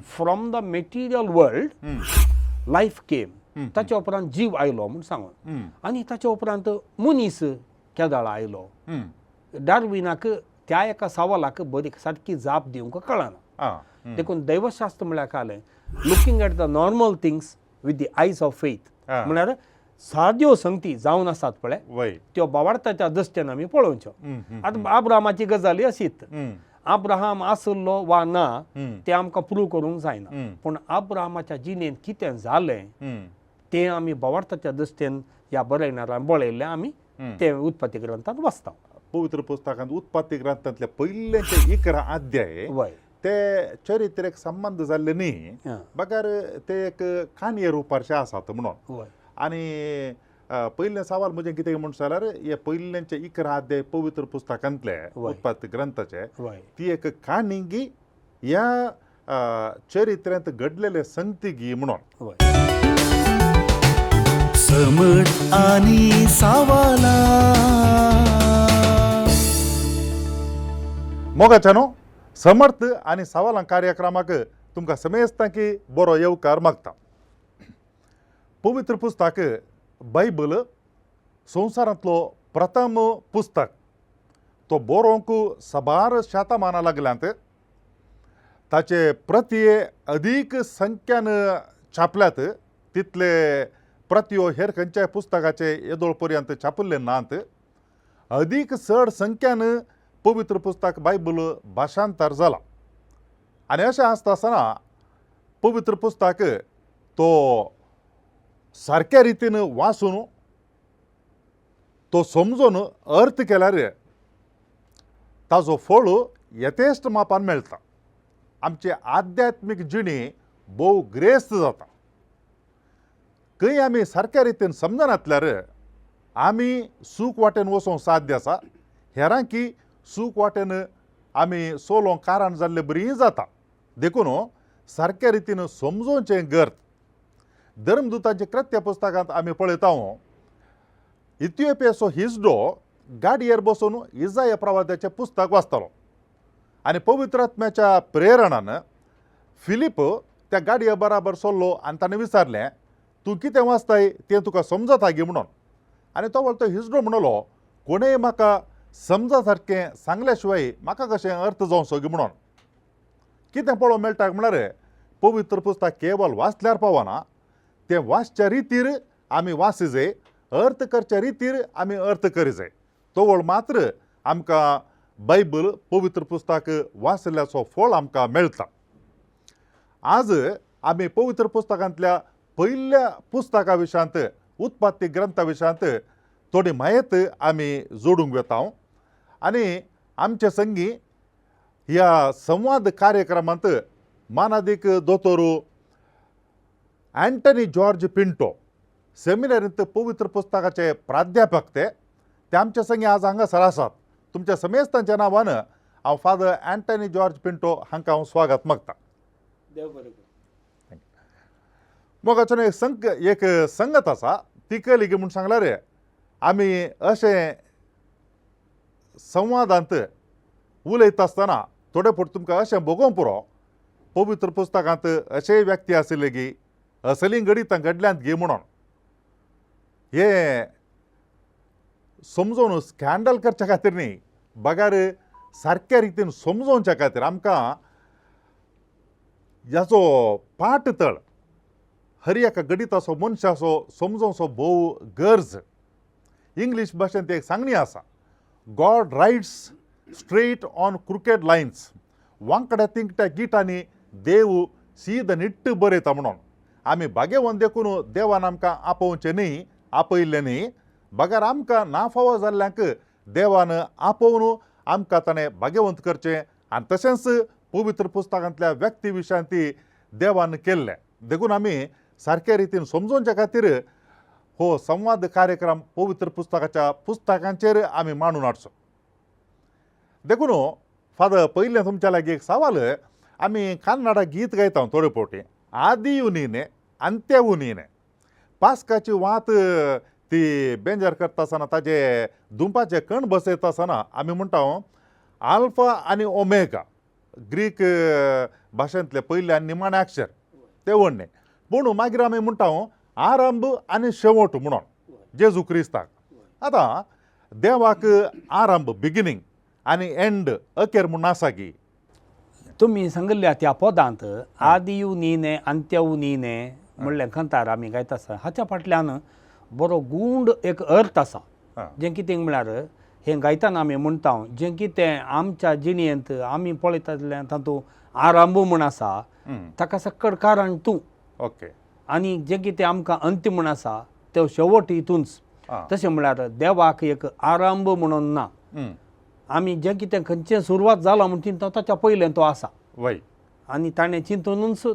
From the material world life came. ताच्या उपरांत जीव आयलो म्हूण सांगून. आनी ताच्या उपरांत मनीस केदाळा आयलो? डार्विनाक त्या एका सवालाक बरी सारकी जाप दिवंक कळना. देखून दैवशास्त्र म्हळ्यार कालें looking at the normal things with the eyes of faith. म्हळ्यार साद्यो संगती जावन आसात पळय, त्यो बावाडताच्या दृश्टीन आमी पळोवच्यो. आतां आब्रामाची गजाली अशीच. आब्राहाम आसलो वा ना तें आमकां प्रूव करूंक जायना, पूण आब्राहामाच्या जिणेंत कितें जालें तें आमी बावाडताच्या दृश्टीन ह्या बरयणारान पळयल्लें आमी तें उत्पत्ती ग्रंथांत वाचता. पवित्र पुस्तकांत उत्पत्ती ग्रंथांतले पयलेचे 11 अध्याय ते चरित्रेक संबंद जाल्ले न्ही, बगर ते एक काणये रुपारशे आसात म्हणून. आनी पयलें सवाल म्हजें कितें म्हण जाल्यार, हे पयलेंचे 11 अध्याय पवित्र पुस्तकांतले, उत्पत्ती ग्रंथाचे, ती एक काणी गी ह्या चरित्र्यांत घडलेले संगती गी म्हणून? समट आनी सावाला. मोगाच्या न्हू, समर्थ आनी सवालां कार्यक्रमाक तुमकां समेस्तां की बरो येवकार मागता. पवित्र पुस्तक बायबल संवसारांतलो प्रथम पुस्तक. तो बरोवंक साबार शतमानां लागल्यांत. ताचे प्रती अदीक संख्यान छापल्यात. तितले प्रतियो हेर खंयच्याय पुस्तकाचे येदोळ पर्यंत छापिल्ले नात. अदीक चड संख्यान पवित्र पुस्तक बायबल भाशांतर जाला. आनी अशें आसता आसतना पवित्र पुस्तक तो सारक्या रितीन वाचून, तो समजून अर्थ केल्यार ताजो फळ यथेश्ट मापान मेळटा. आमची आध्यात्मीक जिणी भोव ग्रेस्त जाता. खंय आमी सारक्या रितीन समजनातल्यार आमी सूख वाटेन वचोंक साध्य आसा, हेरांकी सूख वाटेन आमी सोलोंक कारण जाल्ले बरी जाता. देखून सारक्या रितीन समजोवचें गर्त. धर्मदुतांचे कृत्य पुस्तकांत आमी पळयता, इथिओपियाचो हिजडो गाडयेर बसून इजाया प्रवाद्याचें पुस्तक वाचतालो आनी पवित्र आत्म्याच्या प्रेरणान फिलीप त्या गाडये बराबर सरलो आनी ताणें विचारलें, "तूं कितें वाचताय तें तुका समजता गी?" म्हणून. आनी तो तो हिजडो म्हणलो, "कोणेय म्हाका समजा सारकें सांगल्या शिवाय म्हाका कशें अर्थ जावचो गी?" म्हणून. कितें पळोवंक मेळटा म्हळ्यार, पवित्र पुस्तक केवल वाचल्यार पावना, तें वाचच्या रितीर आमी वाची जाय, अर्थ करच्या रितीर आमी अर्थ करी जाय. तवळ मात्र आमकां बायबल पवित्र पुस्तक वाचल्याचो फळ आमकां मेळटा. आज आमी पवित्र पुस्तकांतल्या पयल्या पुस्तका विशयांत, उत्पत्ती ग्रंथा विशयांत थोडी म्हायत आमी जोडूंक वेता. आनी आमचे संगी ह्या संवाद कार्यक्रमांत मानादीक दोतोर अँटनी जॉर्ज पिंटो, सेमिनारींत पवित्र पुस्तकाचे प्राध्यापक ते ते आमचे संगी आज हांगासर आसात. तुमच्या समेस्तांच्या नांवान हांव फादर अँटनी जॉर्ज पिंटो हांकां हांव स्वागत मागता. देव बरें करूं. मोगाचो, एक संगत आसा, ती कळ्ळी म्हूण सांगल्यार आमी अशें संवादांत उलयता आसतना थोडे फावट तुमकां अशें भोगोवंक पुरो, पवित्र पुस्तकांत अशेय व्यक्ती आशिल्ले गी, असलीं घडितां घडल्यांत गी म्हणून. हें समजून स्कँडल करच्या खातीर न्ही, बगर सारक्या रितीन समजोवच्या खातीर. आमकां ह्याचो पाट तळ हर एका गणिताचो मनशाचो समजोवचो भोव गरज. इंग्लीश भाशेंत एक सांगणी आसा, "God writes straight on crooked lines." वांकड्या तिंकट्या गिटांनी देव सीद निट्ट बरयता म्हणून. आमी भाग्यवंत देखून देवान आमकां आपोवचें न्ही, आपयल्लें न्ही, बगर आमकां ना फावो जाल्ल्यांक देवान आपोवन आमकां ताणें भाग्यवंत करचें. आनी तशेंच पवित्र पुस्तकांतल्या व्यक्ती विशयान ती देवान केल्लें. देखून आमी सारक्या रितीन समजोवच्या खातीर हो संवाद कार्यक्रम पवित्र पुस्तकाच्या पुस्तकांचेर आमी मांडून हाडचो. देखून फादर, पयलें तुमच्या लागीं एक सवाल. आमी कन्नडा गीत गायता थोडे फावटी, "आदियू नीने अंत्यवू नीने". पास्काची वात ती बेंजर करता आसतना, ताजे दुंपाचे कण बसयता आसतना आमी म्हणटा, आल्फा आनी ओमेगा. ग्रीक भाशेंतलें पयलें आनी निमाणें अक्षर तें व्हडलें. पूण मागीर आमी म्हणटा आरंभ आनी शेवट म्हणून जेजू क्रिस्ताक. आतां देवाक आरंभ बिगिनींग आनी एंड अखेर म्हूण आसा की? तुमी सांगिल्ल्या त्या पदांत आदियू नीने अंत्यऊ नीने म्हणलें कांतार आमी गायता आसतना हाच्या फाटल्यान बरो गूंड एक अर्थ आसा. जें कितें म्हळ्यार हें गायतना आमी म्हणटा जें कितें आमच्या जिणेंत आमी पळयता तातूंत आरंभ म्हूण आसा ताका सक्कड कारण तूं. ओके. आनी जें कितें आमकां अंत्य म्हूण आसा तो शेवट हितूंच. तशें म्हळ्यार देवाक एक आरंभ म्हणून ना, आमी जें कितें खंयचें सुरवात जाला म्हूण चिंतता ताच्या पयलें तो आसा. वय. आनी ताणें चिंतूनच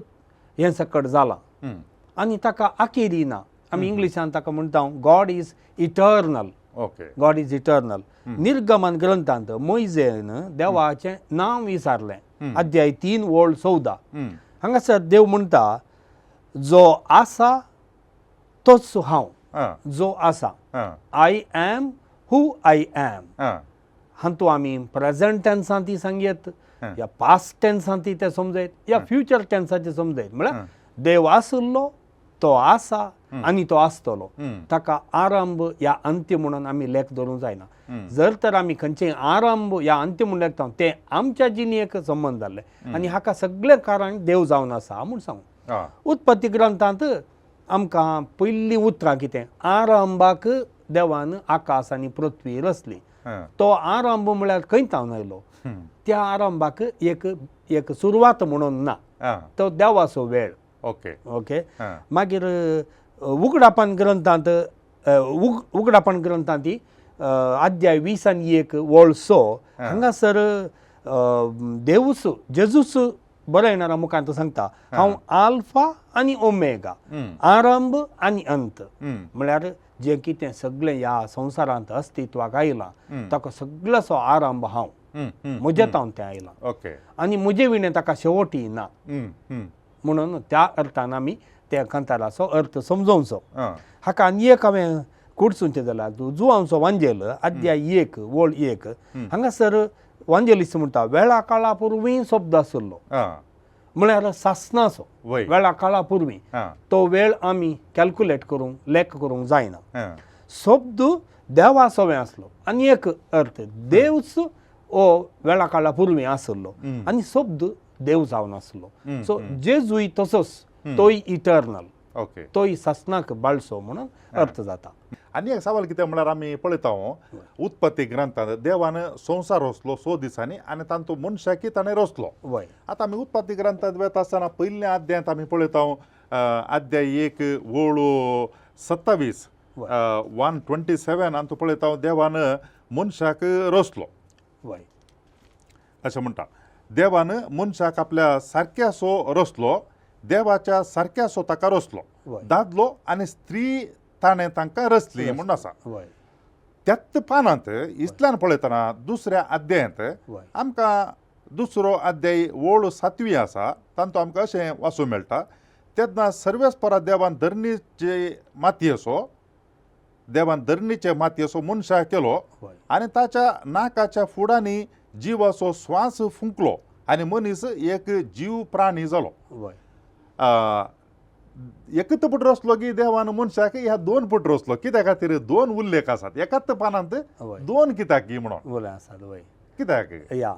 हें सकट जालां आनी ताका आखेरी ना. आमी इंग्लिशान ताका म्हणटा God is eternal. Okay. God is eternal. निर्गमन ग्रंथांत मोयजेन देवाचें नांव विचारलें, अध्याय 3 ओळ 14. हांगासर देव म्हणटा जो आसा तोच हांव, जो आसा, I am who I am. हातूंत आमी प्रेझेंट टेन्सान ती सांगयत या पास्ट टेन्सान ती ते समजयत या फ्युचर टेन्साचे समजयत. म्हळ्यार देव आशिल्लो, तो आसा आनी तो आसतलो. ताका आरंभ या अंत्य म्हणून आमी लेख धरूंक जायना. जर तर आमी खंयचेय आरंभ या अंत्य म्हूण लेखता तें आमच्या जिणेक संबंद जाल्लें आनी हाका सगळें कारण देव जावन आसा म्हूण सांगू. उत्पत्ती ग्रंथांत आमकां पयलीं उतरां कितें, आरंभाक देवान आकाश आनी पृथ्वी रचली. तो आरंभ म्हळ्यार खंय तावन आयलो? त्या आरंभाक एक एक सुरवात म्हणून ना, तो देवाचो वेळ. ओके. ओके. मागीर उगडापण ग्रंथांत उगडापण ग्रंथांत ती अध्याय 20 आनी 1 ओळ 6 हांगासर देवूच जेजूच बरयणारा मुखांत सांगता हांव आल्फा आनी ओमेगा, आरंभ आनी अंत. म्हळ्यार जें कितें सगळें ह्या संवसारांत अस्तित्वाक आयलां ताका सगळ्याचो आरंभ हांव, म्हजे तावन तें आयलां. ओके. आनी म्हजे विणें ताका शेवटी ना म्हणून त्या अर्थान आमी त्या कांताराचो अर्थ समजोवचो. हाका आनी एक हांवें कुडसूनचें जाल्यार जुवांचो वांजेल अध्याय 1 ओळ 1 हांगासर वांजेलिस्ट म्हणटा वेळा काळा पुर्वी शब्द आशिल्लो, म्हळ्यार सासनाचो वेळा काळा पुर्वी. तो वेळ आमी कॅल्कुलेट करूंक लेख करूंक जायना. शब्द देवाचो आसलो आनी एक अर्थ देवच हो वेळा काळा पुर्वी आशिल्लो आनी शब्द देव जावन आसलो. सो जेजूय तसोच, तोय इटर्नल, तोय सासनाक बाळसो म्हणून अर्थ जाता. आनी एक सवाल कितें म्हळ्यार आमी पळयता उत्पत्ती ग्रंथांत देवान संवसार रचलो 6 दिसांनी आनी तातूंत मनशाकी ताणें रचलो. आतां आमी उत्पत्ती ग्रंथांत वता आसतना पयल्या अध्यायांत आमी पळयता अध्याय 1 ओळ 27 127 आनी पळयता देवान मनशाक रचलो. अशें म्हणटा देवान मनशाक आपल्या सारक्यासो रचलो, देवाच्या सारक्यासो ताका रचलो, दादलो आनी स्त्री ताणें तांकां रचली म्हूण आसा. त्याच पानांत इतल्यान पळयतना दुसऱ्या अध्यायांत आमकां दुसरो अध्याय ओळ 7 आसा तातूंत आमकां अशें वाचूंक मेळटा तेन्ना सर्वेस्परा देवान धरणीचे मातयेचो, देवान धरणीचे मातयेचो मनशाक केलो आनी ताच्या नाकाच्या फुडांनी जिवाचो श्वास फुंकलो आनी मनीस एक जीव प्राणी जालो. एकच पूट रचलो की देवान मनशाक ह्या 2 पूट रचलो कित्या खातीर? 2 उल्लेख आसात एकाच पानांत 2 कित्याक म्हणून आसात. कित्याक या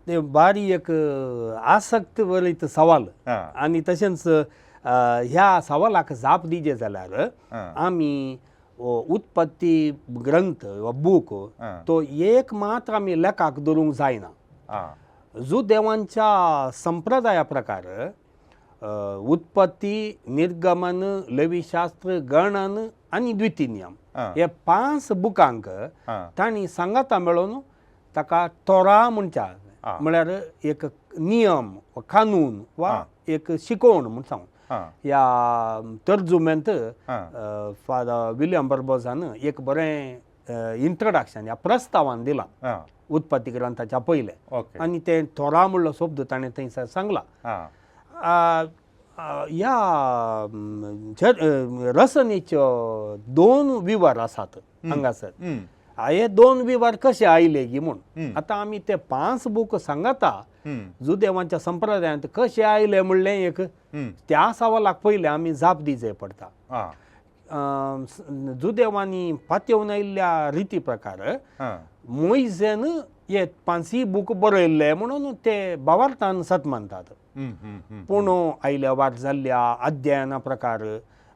ते बारी एक आसक्त वरयत सवाल. आनी तशेंच ह्या सवालाक जाप दिजे जाल्यार आमी उत्पत्ती ग्रंथ वा बूक तो एक मात्र आमी लेखाक धरूंक जायना. जुदेवांच्या संप्रदाया प्रकार उत्पत्ती, निर्गमन, लेवीशास्त्र, गणन आनी द्वितीय हे 5 बुकांक तांणी सांगाता मेळोवन ताका तोरा म्हणच्या, म्हळ्यार एक नियम वा कानून वा एक शिकवण म्हूण सांगू. ह्या तर्जुमेंत फादर विलियम बर्बोजान एक बरें इंट्रोडक्शन ह्या प्रस्तावान दिलां उत्पत्ती ग्रंथाच्या पयलें आनी तें तोरा म्हणलो शब्द ताणें थंयसर सांगला. ह्या रचनेच्यो 2 विवर आसात हांगासर. हे दोन विवार कशे आयले गी म्हूण आतां आमी ते पांच बूक सांगता जुदेवांच्या संप्रदायांत कशे आयले म्हणलें एक त्या सवालाक पयलें आमी जाप दिवचे पडटा. जुदेवांनी पातयेवन आयिल्ल्या रिती प्रकार मोयजेन हे पांचय बूक बरयल्ले म्हणून ते भावार्थान सत मानतात. पूण आयल्या वाट जाल्ल्या अध्ययना प्रकार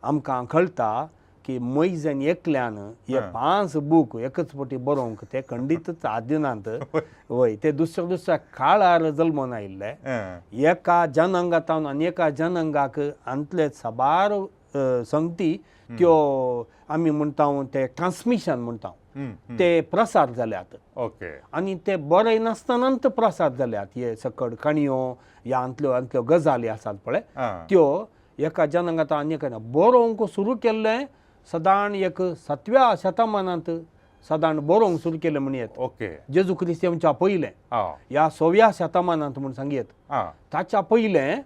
आमकां कळटा की मोयजेन एकल्यान हे पांच बूक एकच फावटी बरोवंक ते खंडीतच आदिनात. वय ते दुसऱ्या दुसऱ्या काळार जल्मून आयिल्ले एका जनांगांत आनी एका जनांगाक हांतले साबार संगती त्यो आमी म्हणटा ते ट्रान्समिशन म्हणटा ते प्रसार जाल्यात. ओके. आनी ते बरयनासतनाच प्रसार जाल्यात. हे सकड काणयो ह्या हांतल्यो हांतल्यो गजाली आसात पळय त्यो एका जनांगांत आनी एका बरोवंक सुरू केल्लें सदांच एक 7व्या शतमानांत सदांच बरोवंक सुरू केलें म्हण येत. ओके. जेजू क्रिस्त येवच्या पयलें ह्या 6व्या शतमानांत म्हूण सांगयेत. ताच्या पयलें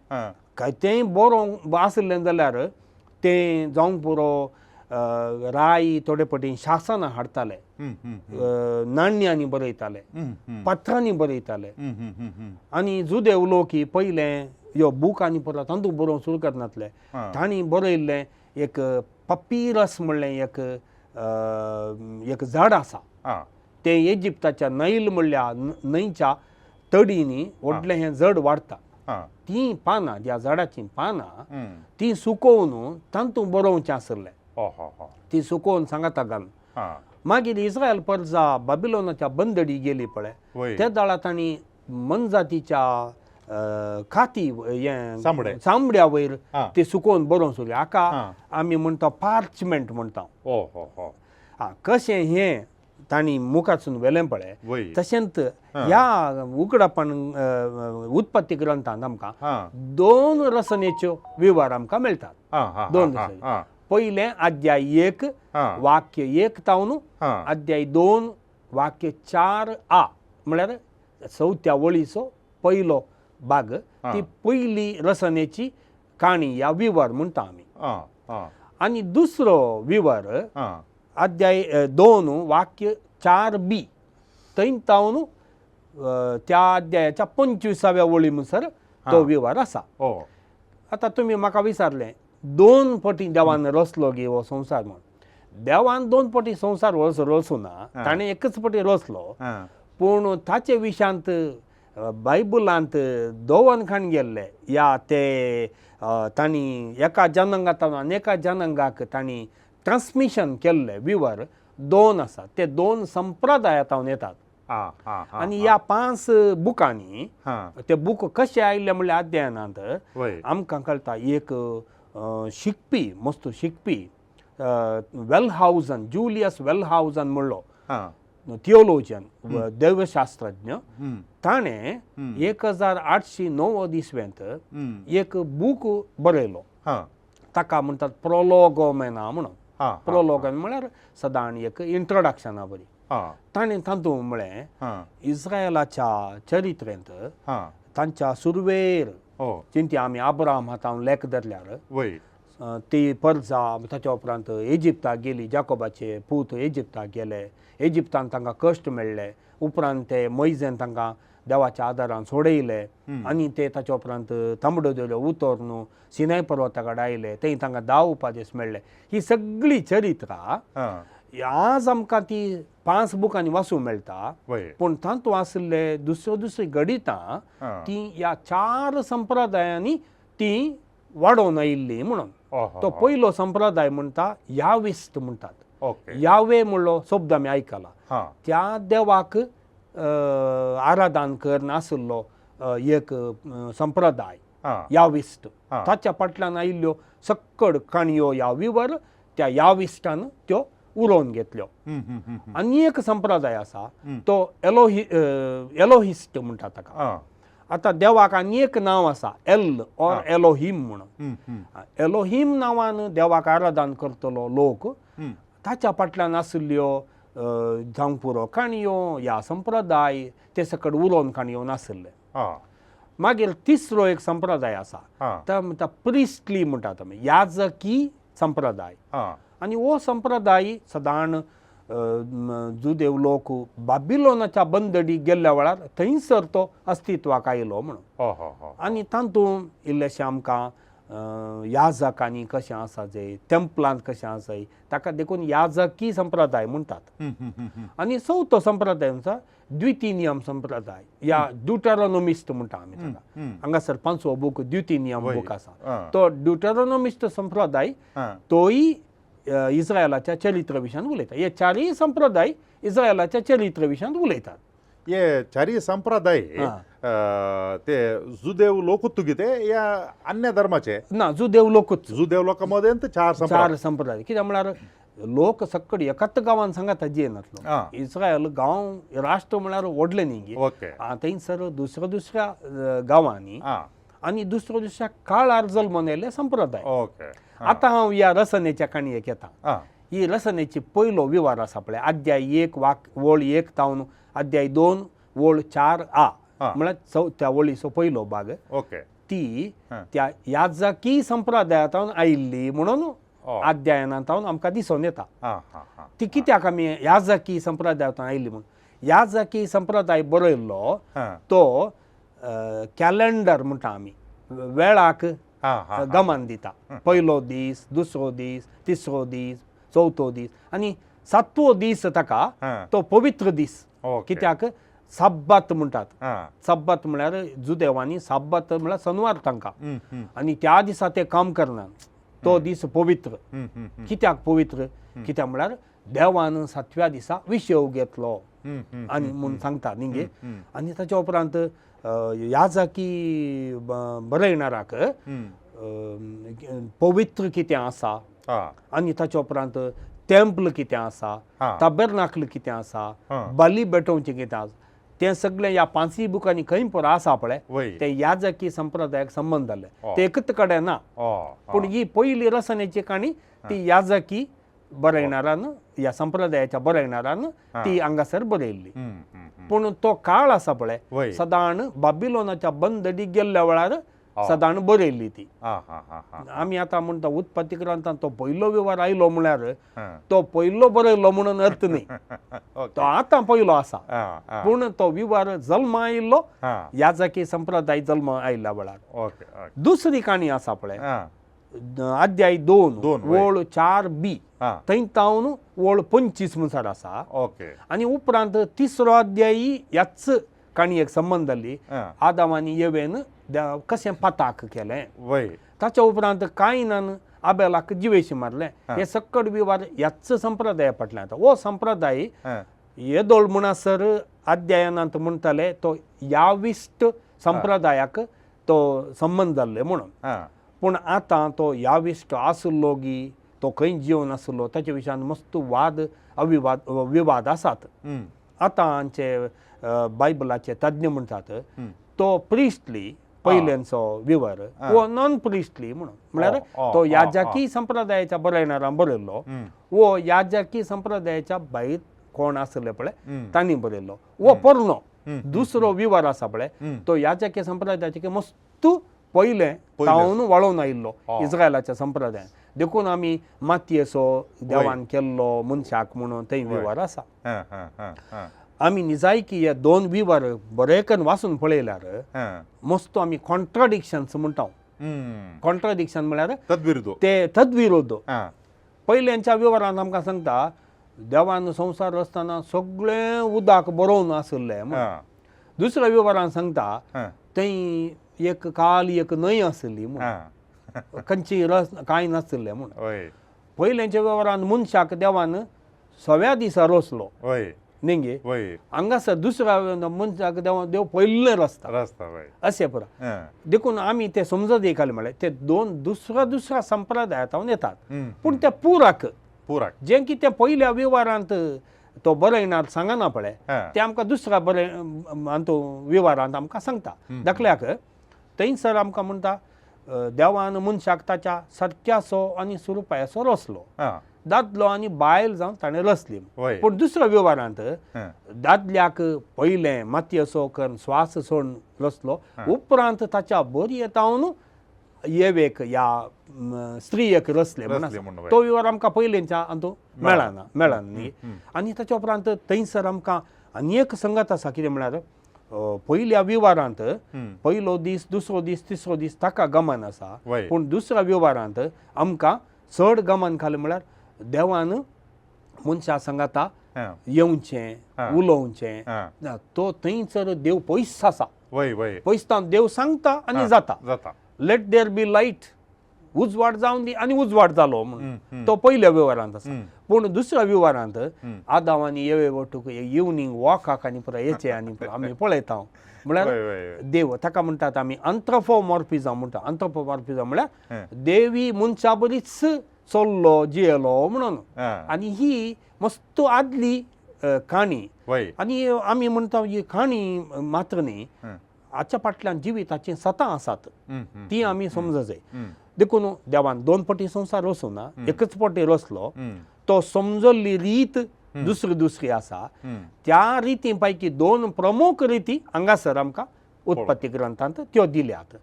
काय तें बरोवंक आशिल्लें जाल्यार तें जावंक पुरो राय थोडे फावटी शासनां हाडटाले, नाण्यांनी बरयताले, पत्रांनी बरयताले. आनी जुदेव लोक ही पयलें ह्यो बुकांनी परत तांतू बरोवंक सुरू करनासले. तांणी बरयल्लें एक पपीरस म्हणलें एक एक झाड आसा तें इजिप्ताच्या नैल म्हणल्या न्हंयच्या तडींनी व्हडलें हें जड वाडटा. तीं पानां ह्या झाडाचीं पानां तीं सुकोवन तांतूं बरोवचें आशिल्लें. तीं सुकोवन सांगाता घालून मागीर इस्रायल परजा बाबिलोनाच्या बंदडी गेली पळय ते दाळा तांणी मनजातीच्या काती हें चामडें. चामड्या वयर ते सुकोवन बरोवंक सुरू. हाका आमी म्हणटा पार्चमेंट म्हणटा. ओ हो हो. आं कशें हें तांणी मुखारसून व्हेलें पळय तशेंच ह्या उगडापण उत्पत्ती ग्रंथांत आमकां दोन रचनेच्यो विवर आमकां मेळटात. दोन रचने. पयलें अध्याय 1 वाक्य 1 तावन अध्याय 2 वाक्य 4 आ म्हळ्यार चवथ्या वळीचो पयलो भाग ती पयली रचनेची काणी या विवर म्हणटा आमी. आनी दुसरो विवर अध्याय 2 वाक्य 4 बी थंय तावन त्या अध्यायाच्या 25व्या वळी म्हणसर तो विवर आसा. आतां तुमी म्हाका विचारलें दोन पटी देवान रचलो गी हो संवसार म्हूण. देवान दोन पटी संवसार रचूं ना, ताणें एकच पटी रचलो. पूण ताचे विशांत बायबलांत दोवन खाण गेल्ले या ते तांणी एका जनांगांत आनी एका जनांगाक तांणी ट्रान्समिशन केल्ले विवर दोन आसात. ते दोन संप्रदायांत येतात. आनी ह्या 5 बुकांनी ते बूक कशे आयिल्ले म्हणल्यार अध्ययनांत आमकां कळटा एक शिकपी मस्त शिकपी वेलहावजन जुलियस वेलहावजन म्हणलो थियोलॉजियन देवशास्त्रज्ञ ताणें 1890 इसवेंत एक बूक बरयलो. ताका म्हणटात प्रोलोगोमेना म्हणून. प्रोलोगन म्हळ्यार सदांच एक इंट्रोडक्शना बरी. ताणें तातूंत म्हळें इस्रायलाच्या चरित्रेंत तांच्या सुरवेर चिंती आमी आब्राम हातावन लेख धरल्यार ती परजा ताच्या उपरांत इजिप्ताक गेली. जाकोबाचे पूत इजिप्ताक गेले. इजिप्तान तांकां कश्ट मेळ्ळे. उपरांत ते मोयजेन तांकां देवाच्या आदारान सोडयले आनी ते ताच्या उपरांत तांबडो दर्यो उतरून सिनाय पर्वता कडेन आयले. थंय तांकां 10 उपादेश मेळ्ळे. ही सगळी चरित्रां आज आमकां ती 5 बुकांनी वाचूंक मेळटा. पूण तातूंत आशिल्ले दुसऱ्यो दुसरीं गणितां ती ह्या 4 संप्रदायांनी ती वाडोवन आयिल्ली म्हणून. तो पयलो संप्रदाय म्हणटा याविस्ट म्हणटात. यावे म्हणलो शब्द आमी आयकला. त्या देवाक आराधन करून आशिल्लो एक संप्रदाय याविस्ट. ताच्या फाटल्यान आयिल्ल्यो सक्कड काणयो ह्या विवर त्या याविस्टान त्यो उरोवन घेतल्यो. आनी एक संप्रदाय आसा तो एलोहिस्ट म्हणटा ताका. आतां देवाक आनी एक नांव आसा एल ऑर एलोहीम म्हणून. एलोहीम नांवान देवाक आराधन करतलो लोक ताच्या फाटल्यान आशिल्ल्यो जावंक पुरो काणयो ह्या संप्रदाय ते सकट उलोवन काणयो नाशिल्ले. मागीर तिसरो एक संप्रदाय आसा तो म्हणटा प्रिस्टली म्हणटात आमी याजकी संप्रदाय. आनी हो संप्रदाय सदांच जुदेव लोक बाबिलोनाच्या बंदडी गेल्ल्या वेळार थंयसर तो अस्तित्वाक आयलो म्हणून. हो हो हो आनी तातूंत इल्लेशें आमकां याजकांनी कशें आसा जे तेंपलांत कशें आसा ताका देखून याजकी संप्रदाय म्हणटात. हम्म, हम्म, हम्म, हम्म. आनी चवथो संप्रदाय आसा द्वितीनियम संप्रदाय या ड्युटेरोनोमिस्ट म्हणटा आमी ताका. हांगासर पांचवो बूक द्वितीनियम बूक आसा. तो ड्युटेरोनोमिस्ट संप्रदाय तोय इस्रायलाच्या चरित्र विशयांत उलयता. हे चारय संप्रदाय इस्रायलाच्या चरित्र विशयांत उलयतात. हे चारी संप्रदाय ते जुदेव लोकूच तुगेते या अन्य धर्माचे? ना, जुदेव लोकूच. जुदेव लोकां मदें चार संप्रदाय. चार संप्रदाय. कित्याक म्हळ्यार लोक सक्कड एकाच गांवान सांगाता जियेनातलो. इस्रायल गांव राष्ट्र म्हळ्यार व्हडलें न्ही गे. थंयसर दुसऱ्या दुसऱ्या गांवांनी आनी दुसऱ्या दुसऱ्या काळार जल्मून आयिल्ले संप्रदाय. आतां हांव ह्या रसनेच्या काणयेक येता. ही रसनेची पयलो विवार आसा पळय, अध्याय 1 वाक वळ 1 तावन अध्याय 2 वळ 4 आ, म्हळ्यार चवथ्या वळीचो पयलो भाग. ती त्या याजकी संप्रदायांत आयिल्ली म्हणून अध्ययनांत आमकां दिसून येता. हा हा हा ती कित्याक आमी याजकी संप्रदायांत आयिल्ली म्हणून? याजकी संप्रदाय बरयल्लो तो कॅलेंडर म्हणटा आमी, वेळाक हा हा गमान दिता. पयलो दीस, दुसरो दीस, तिसरो दीस, चवथो दीस आनी सातवो दीस ताका तो पवित्र दीस. कित्याक साब्बात म्हणटात. साब्बात म्हळ्यार जुदेवांनी साब्बात म्हळ्यार सनवार तांकां, हम्म, हम्म, आनी त्या दिसा ते काम करनात, तो दीस पवित्र. हम्म, हम्म, हम्म, कित्याक पवित्र? कित्याक म्हळ्यार देवान सातव्या दिसा विशेव घेतलो हम्म, हम्म, आनी म्हूण सांगता न्ही गे. आनी ताच्या उपरांत याजकी बरयणाराक पवित्र कितें आसा आनी ताच्या उपरांत तेंपल कितें आसा, ताबेरनाकल कितें आसा, बली भेटोवचें कितें आसा, तें सगळें ह्या पांचय बुकांनी खंय पुरो आसा पळय तें याजकी संप्रदायाक संबंद जालें, तें एकच कडेन ना. पूण ही पयली रसनेची काणी ती याजकी बरयणारान, ह्या संप्रदायाच्या बरयणारान ती हांगासर बरयल्ली. पूण तो काळ आसा पळय सदांच बाबिलोनाच्या बंदडी गेल्ल्या वेळार सदांच बरयल्ली ती. आमी आतां म्हणटा उत्पत्ती ग्रंथांत तो पयलो विवार आयलो म्हळ्यार तो पयलो बरयलो म्हणून अर्थ न्ही, तो आतां पयलो आसा, पूण तो विवार जल्मा आयिल्लो याजकी संप्रदाय जल्मा आयिल्ल्या वेळार. दुसरी काणी आसा पळय अध्याय 2 वळ 4 बी थंय तावन वळ 25 म्हणसर आसा. आनी उपरांत तिसरो अध्याय ह्याच काणयेक संबंद जाल्ली, आदाम आनी येवेन कशें पाताक केलें, ताच्या उपरांत कायनान आबेलाक जिवेशी मारलें, हे सक्कड विवार ह्याच संप्रदाया फाटल्यान येता. हो संप्रदाय येदोळ म्हणसर अध्ययनांत म्हणटाले तो याविश्ट संप्रदायाक तो संबंद जाल्ले म्हणून, पूण आतां तो याविश्ट आसलो गी तो खंय जिवन आसलो ताच्या विशयान मस्त वाद अविवाद विवाद आसात. आतां आमचे बायबलाचे तज्ञ म्हणटात तो प्रिस्टली पयल्यांचो विवर वो नॉन प्रिस्टली म्हणून, म्हळ्यार तो याजकी संप्रदायाच्या बरयणारान बरयल्लो वो याजकी संप्रदायाच्या भायर कोण आसले पळय तांणी बरयल्लो वो पोरणो. दुसरो विवर आसा पळय तो याजकी संप्रदायाचे मस्त पयलें तावन वळोवन आयिल्लो इस्रायलाच्या संप्रदायान, देखून आमी मातयेचो देवान केल्लो मनशाक म्हणून थंय विवर आसा. आमी निजायकी हे दोन विवर बरे करून वाचून पळयल्यार मस्त आमी कॉन्ट्राडिक्शन्स म्हणटा. कॉन्ट्राडिक्शन म्हळ्यार तद्विरुद्ध, ते तद्विरुद्ध. पयल्यांच्या विवरांत आमकां सांगता देवान संवसार आसतना सगळें उदक बरोवन आशिल्लें. दुसऱ्या विवरान सांगता थंय एक काल एक न्हंय आशिल्ली म्हूण, खंयची रस कांय नाशिल्लें म्हूण. पयल्यांच्या वेव्हारान मनशाक देवान सव्या दिसा रचलो न्ही गे, हांगासर दुसऱ्या मनशाक देवा देव पयलें रचता अशें पुरो. देखून आमी ते समजत एक म्हळ्यार ते दोन दुसऱ्या दुसऱ्या संप्रदायांत येतात, पूण ते पुराक पुराक जें कितें पयल्या वेव्हारांत तो बरयणार सांगना पळय तें आमकां दुसऱ्या बरय विवारांत आमकां सांगता. दाखल्याक थंयसर आमकां म्हणटा देवान मनशाक ताच्या सारक्याचो आनी स्वरुपायाचो रचलो, दादलो आनी बायल जावन ताणें रचली. पूण दुसऱ्या वेव्हारांत दादल्याक पयलें मातयेचो करून स्वास सोडून रचलो, उपरांत ताच्या बरयतावन येवेक या स्त्रीयेक रचले म्हूण रचले आसा. म्हूण, तो विवर आमकां पयलींच्या हातूंत मेळना मेळना न्ही. आनी ताच्या उपरांत थंयसर आमकां आनी एक संगत आसा, कितें म्हळ्यार पयल्या विवारांत पयलो दीस, दुसरो दीस, तिसरो दीस ताका गमन आसा, पूण दुसऱ्या विवारांत आमकां चड गमन खालें म्हळ्यार देवान मनशा सांगाता येवचें, उलोवचें ना, तो थंयसर देव पयस आसा, वय वय पयसतान देव सांगता आनी जाता. जाता. लेट there be light, उजवाड जावन दी आनी उजवाड जालो म्हणून तो पयल्या विवारांत आसा. पूण दुसऱ्या विवारांत आदाव आनी येवे वटूक इवनींग वॉकाक आनी पुराय येचे आनी आमी पळयता म्हळ्यार वय, वय, वय. देव ताका म्हणटात आमी अंथ्रोपोमॉर्फिजम म्हणटा. अंथ्रोपोमॉर्फिजम म्हळ्यार देवी मनशा बरीच चल्लो जियेलो म्हणून. आनी ही मस्त आदली काणी. आनी आमी म्हणटा ही काणी मात्र न्ही, हाच्या फाटल्यान जिविताचीं सतां आसात, ती आमी समज जाय. देखून देवान दोन पटी संवसार रचूं ना, एकच पटी रचलो. तो समजल्ली रीत दुसरी दुसरी आसा. त्या रिती पैकी दोन प्रमुख रिती हांगासर आमकां उत्पत्ती ग्रंथांत त्यो दिल्यात.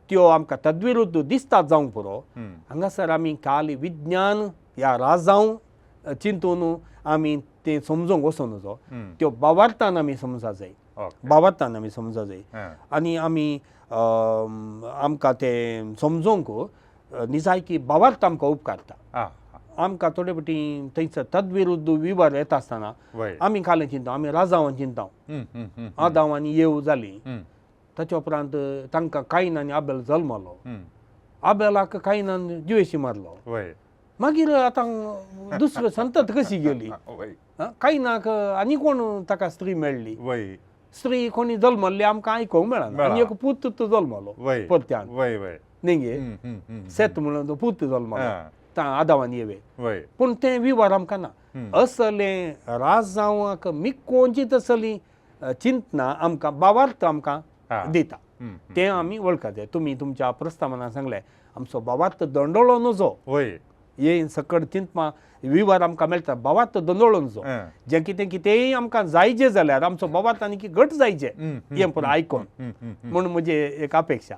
त्यो आमकां तद्विरुद्ध दिसतात जावंक पुरो. हांगासर आमी काल विज्ञान ह्या राजांव चिंतून आमी तें समजूंक वचूं नजो, त्यो बावार्थान आमी समजा जाय, बावार्थान आमी समजा जाय. आनी आमी आमकां तें समजूंक निजायकी बावार्थ आमकां उपकारता. आमकां थोडे फावटी थंयसर तद्विरुद्ध विवर येता आसतना आमी कालें चिंता, आमी राजांवान चिंता. आदांव आनी येव जाली, ताच्या उपरांत तांकां कायन आनी आबेल जल्मलो. आबेलाक कायनान जिवेशी मारलो. मागीर आतां दुसरी संतत कशी गेली? कायनाक आनी कोण ताका स्त्री मेळ्ळी? स्त्री कोणी जल्मल्ली आमकां आयकूंक मेळना. आनी एक पूत तो जल्मलो परत्यान, न्ही गे, सेत म्हणून तो पूत जल्मलो आदावान येवे. पूण तें विवर आमकां ना. असलें राजांवाक मिकोवची तसली चिंतना आमकां बावार्थ आमकां दिता, तें आमी वळखा जाय. तुमी तुमच्या प्रस्तावनान सांगलें आमचो बावार्थ दंडोळो नजो, हे सकड चिंतना विवर आमकां मेळटा. बावार्थ दंडोळो नजो, जें कितें कितेंय आमकां जायजें जाल्यार आमचो बावार्थ आनी घट जायजें हें पुरो आयकोन म्हूण म्हजी एक अपेक्षा.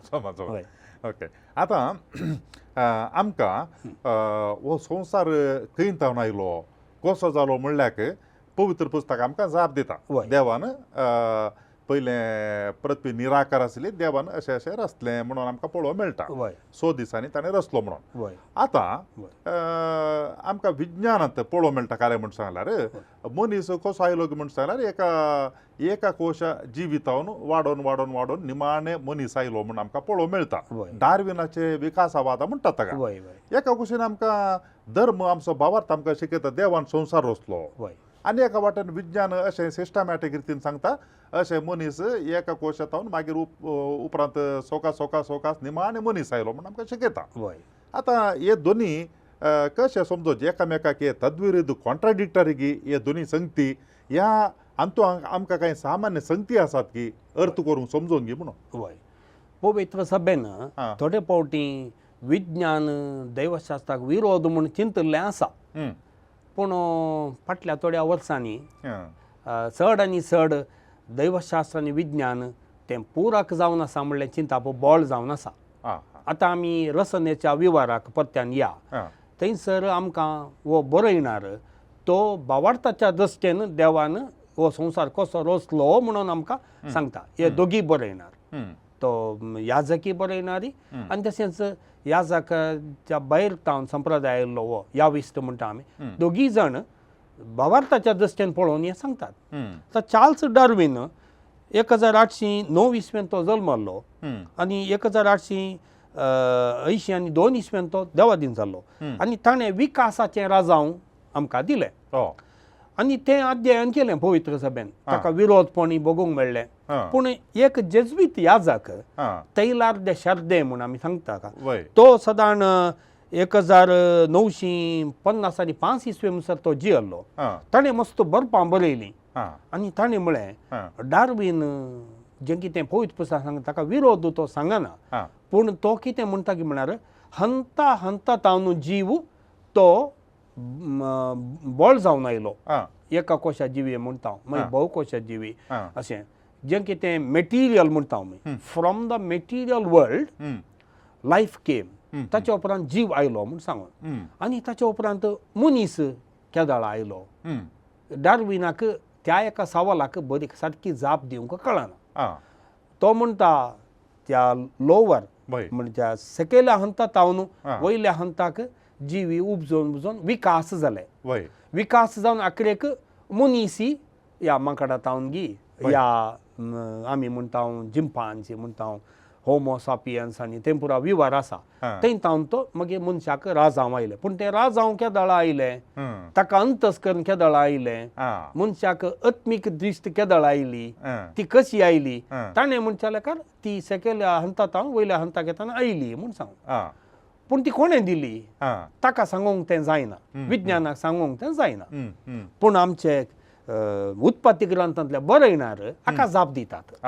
ओके, आतां आमकां हो संवसार खंय तावन आयलो, कसो जालो म्हणल्याक पवित्र पुस्तक आमकां जाप दिता. देवान पयलें पृथ्वी निराकार आसली, देवान अशें अशें रचलें म्हणून आमकां पळोवंक मेळटा. 6 दिसांनी ताणें रचलो म्हणून. आतां आमकां विज्ञानांत पळोवंक मेळटा काय म्हण सांगल्यार मनीस कसो आयलो म्हण सांगल्यार एका एका कोशा जिवितावन वाडोवन वाडोवन वाडोवन निमाणें मनीस आयलो म्हूण आमकां पळोवंक मेळटा. डार्विनाचे विकासवाद म्हणटात ताका. एका कुशीन आमकां धर्म आमचो भावार्थ आमकां शिकयता देवान संवसार रचलो, आनी एका वाटेन विज्ञान अशें सिस्टमॅटीक रितीन सांगता अशें मनीस एका कोशांत मागीर उपरांत सोका सोका सोकास निमाणें मनीस आयलो म्हूण आमकां शिकयता. आतां हे दोनी कशें समजोवचें एकामेकाक, हे तद्विरुद्ध कॉन्ट्राडिक्टरी की हे दोनी संगती ह्या हातूंत आमकां कांय सामान्य संगती आसात की अर्थ करूंक समजोवंक गी म्हणून. वय, पवित्र सभेन थोडे फावटी विज्ञान दैवशास्त्राक विरोध म्हूण चिंतिल्लें आसा, पूण फाटल्या थोड्या वर्सांनी चड आनी चड दैवशास्त्र आनी विज्ञान तें पुरक जावन आसा म्हणलें चिंताप बळ जावन आसा. आतां आमी रचनेच्या विवाराक परत्यान या. थंयसर आमकां हो बरयणार तो भावार्थाच्या दृश्टीन देवान हो संवसार कसो रचलो म्हणून आमकां सांगता. हे दोगी बरयणार, तो याजकी बरयणारी आनी तशेंच याजकाच्या भायर तावन संप्रदाय आयिल्लो हो याविस्त म्हणटा आमी, दोगी जाण भावार्थाच्या दृश्टीन पळोवन हें सांगतात. तर चार्ल्स डार्विन 1809 इसवेन तो जल्मल्लो आनी 1882 आनी 2 इसवेन तो देवादीन जाल्लो आनी ताणें विकासाचें राजांव आमकां दिलें आनी तें अध्ययन केलें पवित्र सभेन. ताका विरोधपणी भोगूंक मेळ्ळें. पूण एक जेज्वीत याजक तैलार दे शर्दे म्हूण आमी सांगता तो सदांच 1950 आनी 5 इसवे म्हणसर तो जियल्लो. ताणें मस्त बरपां बरयलीं आनी ताणें म्हळें डार्विन जें कितें पवित्र पुस्तक सांगता ताका विरोध तो सांगना, पूण तो कितें म्हणटा की म्हळ्यार हंता हंता तावन जीव तो बळ जावन आयलो, एका कोशा जिवी म्हणटा मागीर भोव कोशा जिवी अशें जें कितें मेटिरियल म्हणटा आमी, from the material world life केम, ताच्या उपरांत जीव आयलो म्हूण सांगून. आनी ताच्या उपरांत मनीस केदळा आयलो. डार्विनाक त्या एका सवालाक बरी सारकी जाप दिवंक कळना. तो म्हणटा त्या लोवर म्हणजे सकयल्या हंता तावन वयल्या हंताक जीवी उपजोवन उपजोवन विकास जाले. विकास जावन आखरेक मनीसी ह्या माकडां तावन गी ह्या आमी म्हणटा जिम्पांजी म्हणटा होमो सापियन्स आनी तें पुरा विवार आसा थंय तावन तो मागीर मनशाक राजांव आयलें. पूण तें राजांव केदळा आयलें, ताका अंतस्करण केदळा आयलें, मनशाक आत्मीक दृश्ट केदळा आयली, ती कशी आयली, ताणें म्हणचे लेखार ती सकयल्या हंता तावन वयल्या हंताक येतना आयली म्हूण सांगून. पूण ती कोणें दिली ताका सांगूंक तें जायना, विज्ञानाक सांगूंक तें जायना. पूण आमचे उत्पत्ती ग्रंथांतले बरयणार हाका जाप दितात.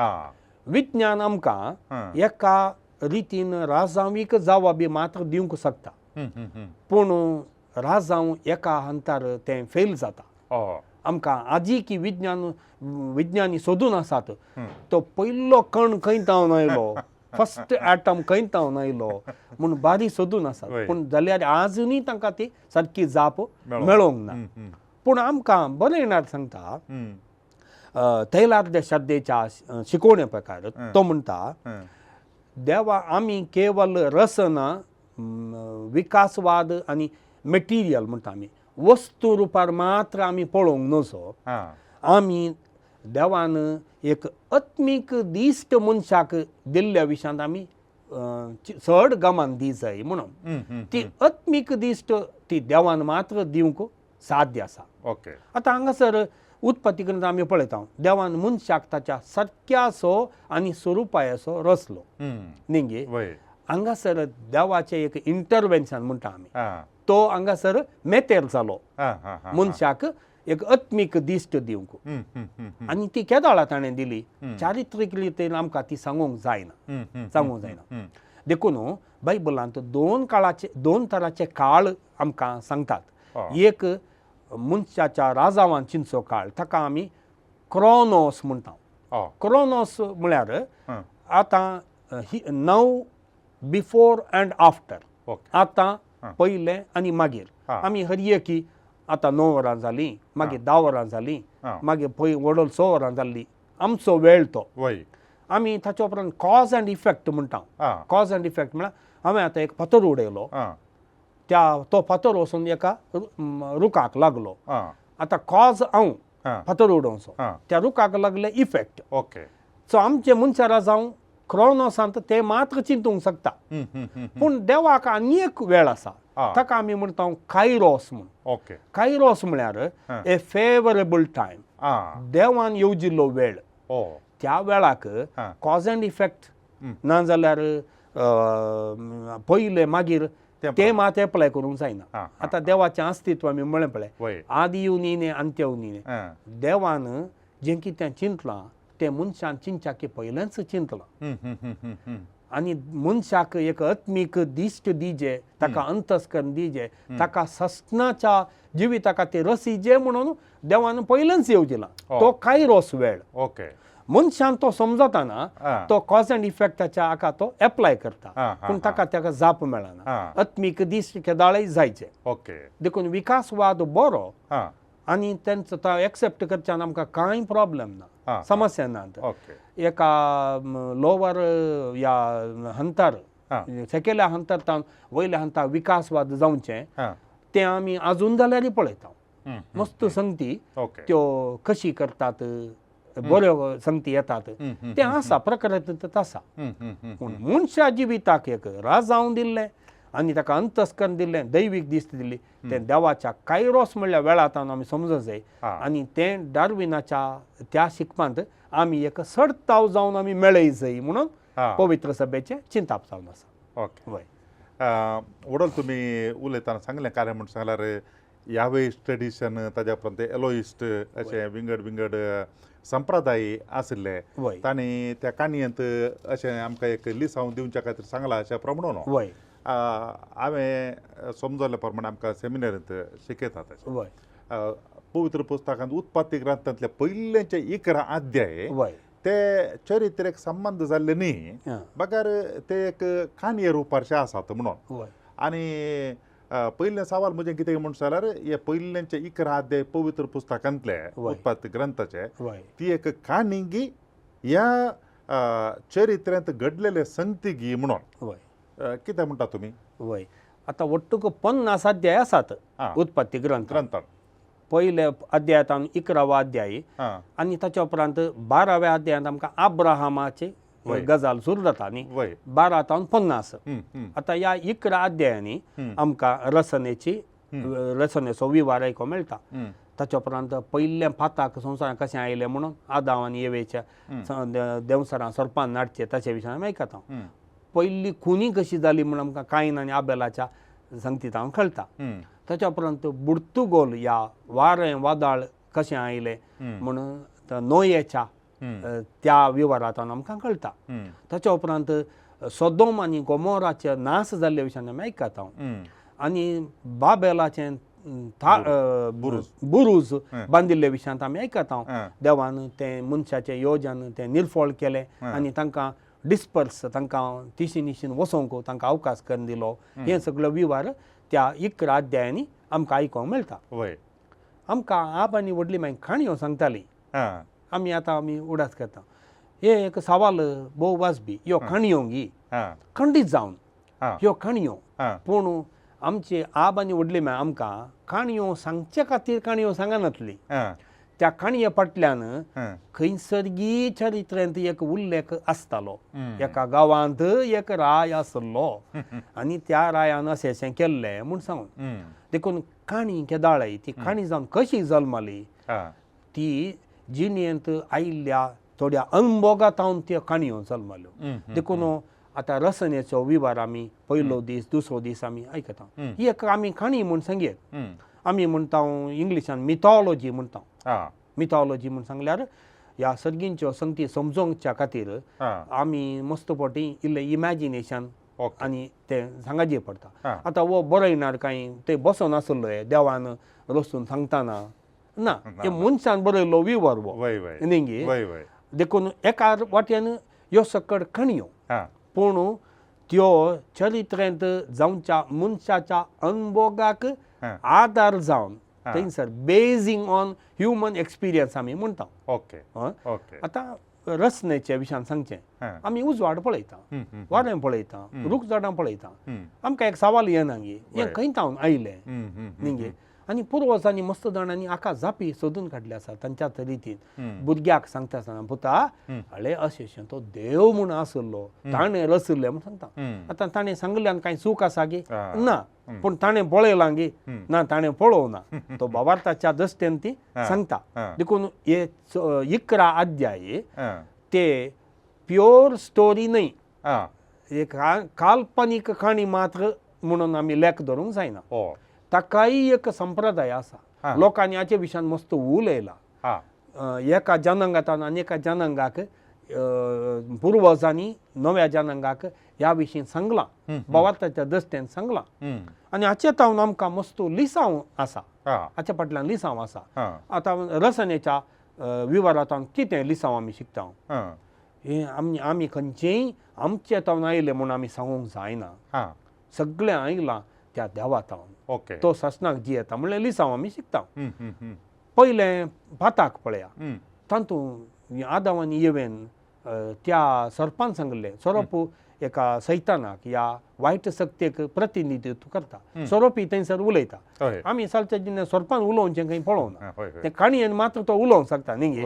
विज्ञान आमकां एका रितीन राजांवीक जावा बी मात्र दिवंक शकता, पूण राजांव एका हंतार तें फेल जाता. आमकां आजी की विज्ञान विज्ञानी सोदून आसात तो पयलो कण खंय तावन आयलो, फस्ट एटम खंय तावन आयलो म्हूण बारी सोदून आसात. पूण जाल्यार आजुनूय तांकां ती सारकी जाप मेळोंक ना. पूण आमकां बरयणार सांगता थैलार्द श्रद्धेच्या शिकोवणे प्रकार तो म्हणटा देवा आमी केवल रसना विकासवाद आनी मटेरियल म्हणटा आमी वस्तू रुपार मात्र आमी पळोवंक नजो. आमी देवान एक आत्मीक दिश्ट मनशाक दिल्ल्या विशयांत आमी चड गमान दी जाय म्हणून. ती आत्मीक दिश्ट ती देवान मात्र दिवंक साध्य आसा. आतां हांगासर उत्पत्ती ग्रंथ आमी पळयता देवान मनशाक ताच्या सारक्यासो आनी स्वरुपायासो रचलो न्ही. हांगासर देवाचें एक इंटरवेन्शन म्हणटा आमी, तो हांगासर मेतेर जालो मनशाक एक आत्मीक दिश्ट दिवंक. आनी ती केदळा ताणें दिली चारित्रीक रितीन आमकां ती सांगूंक जायना, सांगूंक जायना. देखून बायबलांत दोन काळाचे दोन तराचे काळ आमकां सांगतात. एक मनशाच्या राजावान चिंचो काळ ताका आमी क्रोनोस म्हणटा. क्रोनोस म्हळ्यार आतां नव बिफोर अँड आफ्टर, आतां पयलें आनी मागीर. आमी हर एक आतां 9 वरां जालीं, मागीर 10 वरां जालीं, मागीर पय व्हडल 6 वरां जाल्लीं, आमचो वेळ तो. आमी ताच्या उपरांत कॉज अँड इफेक्ट म्हणटा. कॉज अँड इफेक्ट म्हळ्यार हांवें आतां एक फातर उडयलो, त्या तो फातर वचून एका रुखाक लागलो. आतां कॉज हांव फातर उडोवचो, त्या रुखाक लागले इफेक्ट. सो आमचे मनशां जावं क्रोनोसांत ते मात्र चिंतूंक शकता. पूण देवाक आनी एक वेळ आसा ताका आमी म्हणटा कायरोस म्हूण. कायरोस म्हळ्यार ए फेवरेबल टायम, देवान येवजिल्लो वेळ. त्या वेळाक कॉज अँड इफेक्ट ना जाल्यार पयलें मागीर ते मात एप्लाय करूंक जायना. आतां देवाचें अस्तित्व आमी म्हळें पळय आदी येवन येने अंत्य येवन येने. देवान जें कितें चिंतलां तें मनशान चिंतच्या पयलेंच चिंतलां. आनी मनशाक एक आत्मीक दिश्ट दिजे, ताका अंतस्करण दिजे, ताका सस्नाच्या जिविता खातीर रसीजे म्हणून देवान पयलेंच येवजिलां. तो कायरोस वेळ मनशान तो समजताना तो कॉज अँड इफेक्टाच्या हाका तो एप्लाय करता, पूण ताका ताका जाप मेळना. आत्मीक दिश्ट केदाळय जायचे. देखून विकासवाद बरो आनी तेंचो तो एक्सेप्ट करच्यान आमकां कांय प्रॉब्लम ना, समस्या ना. एका लोवर ह्या हंतार सकयल्या हंतार तावन वयल्या हंतार विकासवाद जावचें तें आमी आजून जाल्यारय पळयता. मस्त संगती त्यो कशी करतात, बऱ्यो संगती येतात तें आसा, प्रकरण आसा. पूण मनशा जिविताक एक राजांव दिल्लें आनी ताका अंतस्करण दिल्लें, दैवीक दिश्ट दिल्ली, तें देवाच्या कायरोस म्हणल्या वेळांत आमी समजूंक जाय. आनी तें डार्विनाच्या त्या शिकपांत आमी एक सडताव जावन आमी मेळय जाय म्हणून पवित्र सभेचें चिंताप जावन आसा. वय वडल तुमी उलयतना सांगलें कार्य म्हूण सांगल्यार यावेस्ट ट्रेडिशन ताज्या उपरांत एलोइस्ट अशें विंगड विंगड संप्रदाय आशिल्ले तांणी त्या काणयेंत अशें आमकां एक लिसांव दिवच्या खातीर सांगलां अशें प्रमाण हांवें समजले प्रमाणे आमकां सेमिनारींत शिकयतात. अशें पवित्र पुस्तकांत उत्पत्ती ग्रंथांतले पयलेचे 11 अध्याय ते चरित्रेक संबंद जाल्ले न्ही, बगर ते एक काणये रुपारशे आसात म्हणून. आनी पयलें सवाल म्हजें कितें म्हण जाल्यार हे पयल्यांचे 11 अध्याय पवित्र पुस्तकांतले उत्पत्ती ग्रंथाचे ती एक काणी ह्या चरित्र्यांत घडलेले संगती म्हणून कितें म्हणटा तुमी? वय, आतां वट्टूक 50 अध्याय आसात उत्पत्ती ग्रंथांत. पयल्या अध्यायांत 11वो अध्याय आनी ताच्या उपरांत 12व्या अध्यायांत आमकां अब्राहमाची गजाल सुरू जाता न्ही, 12 तावन 50. आतां ह्या 11 अध्यायांनी आमकां रचनेचो विवार आयकूंक मेळटा. ताच्या उपरांत पयलें पाताक संवसारांत कशें आयलें म्हणून आदांव आनी येवेच्या देंवसरां सोरपान नाडचें ताचे विशयान आमी आयकता. पयली खुनी कशी जाली म्हूण आमकां कायन आनी आबेलाच्या संगतीत हांव कळटा. ताच्या उपरांत बुडतुगोल ह्या वारें वादळ कशें आयलें म्हणून नोयेच्या त्या विवरांत आमकां कळटा. ताच्या उपरांत सोदोम आनी गोमोराचे नाश जाल्ले विशयान आमी आयकता. आनी बाबेलाचें बुरूज बांदिल्ले विशयांत आमी आयकता. देवान तें मनशाचें योजन तें निर्फळ केलें आनी तांकां डिस्पर्स, तांकां तिशी निशीन वसोवंक तांकां अवकाश करून दिलो. हें सगळो विवार त्या 11 अध्यायांनी आमकां आयकूंक मेळटा. आमकां आब आनी व्हडली मागीर काणयो सांगताली, आमी आतां आमी उडास करता. हे एक सवाल भोव वाजबी ह्यो काणयो गी खंडीत जावन ह्यो काणयो, पूण आमचे आब आनी व्हडली मागीर आमकां काणयो सांगचे खातीर काणयो सांगनातली. त्या काणये फाटल्यान खंयसरगी चरित्रेंत एक उल्लेख आसतालो. एका गांवांत एक राय आसलो आनी त्या रायान अशें अशें केल्लें म्हूण सांगून. देखून काणी केदाळय ती काणी जावन कशी जल्मली ती जिणेंत आयिल्ल्या थोड्या अनभोगांत त्यो काणयो जल्मल्यो. देखून आतां रचनेचो विवार आमी पयलो दीस दुसरो दीस आमी आयकता. ही एक आमी काणी म्हूण सांगयत. आमी म्हणटा इंग्लिशान मिथॉलॉजी म्हणटा. मिथॉलॉजी म्हूण सांगल्यार ह्या सर्गींच्यो संगती समजोवच्या खातीर आमी मस्त फावटी इल्लें इमॅजिनेशन आनी तें सांगाजे पडटा. आतां हो बरयणार कांय ते बसोन आसलो देवान रसून सांगतना ना, हे मनशान बरयल्लो विवर हो न्ही. देखून एका वाट्यान ह्यो सकड काणयो, पूण त्यो चरित्रेंत जावच्या मनशाच्या अनभोगाक आदार जावन थंयसर बेजींग ऑन ह्युमन एक्सपिरियन्स आमी म्हणटा. आतां रचनेच्या विशयान सांगचें, आमी उजवाड पळयता, वारें पळयता, रूख झाडां पळयता, आमकां एक सवाल येना गी हें खंय तावन आयलें न्ही. आनी पुर्वजांनी मस्त जाणांनी हाका जापी सोदून काडले आसा तांच्याच रितीन. भुरग्याक सांगता आसतना पुता हळे अशें अशें तो देव म्हूण आसलो ताणें रचिल्लें म्हूण सांगता. आतां ताणें सांगल्यान कांय चूक आसा गी ना, पूण ताणें पळयलां गी ना, ताणें पळोवना, तो भावार्थाच्या दृश्टेन ती सांगता. देखून हे 11 अध्याय ते प्योर स्टोरी न्हय, एक काल्पनीक काणी मात्र म्हणून आमी लेख धरूंक जायना. ताकाय एक संप्रदाय आसा, लोकांनी हाचे विशयान मस्त उलयला. एका जनांगांत आनी एका जनांगाक पुर्वजांनी नव्या जनांगाक ह्या विशीं सांगलां, भावार्थाच्या दृश्टेन सांगलां. आनी हाचे तावन आमकां मस्त लिसांव आसा, हाच्या फाटल्यान लिसांव आसा. आतां रचनेच्या विवरांत कितें लिसांव आमी शिकता, हें आमी आमी खंयचेंय आमचे तावन आयलें म्हूण आमी सांगूंक जायना, सगळें आयलां त्या देवा तावन, तो सासणाक जियेता म्हणल्यार लिसांव आमी शिकता. पयलें पाताक पळया, तातूंत आदांव आनी येवेन त्या सर्पान सांगलें, सोरोप एका सैतानाक या वायट शक्तेक प्रतिनिधित्व करता. सोरोपी थंयसर उलयता, आमी सालच्या जिन्या सोरपान उलोवचें खंय पळोवना, ते काणयेन मात्र तो उलोवंक शकता न्ही.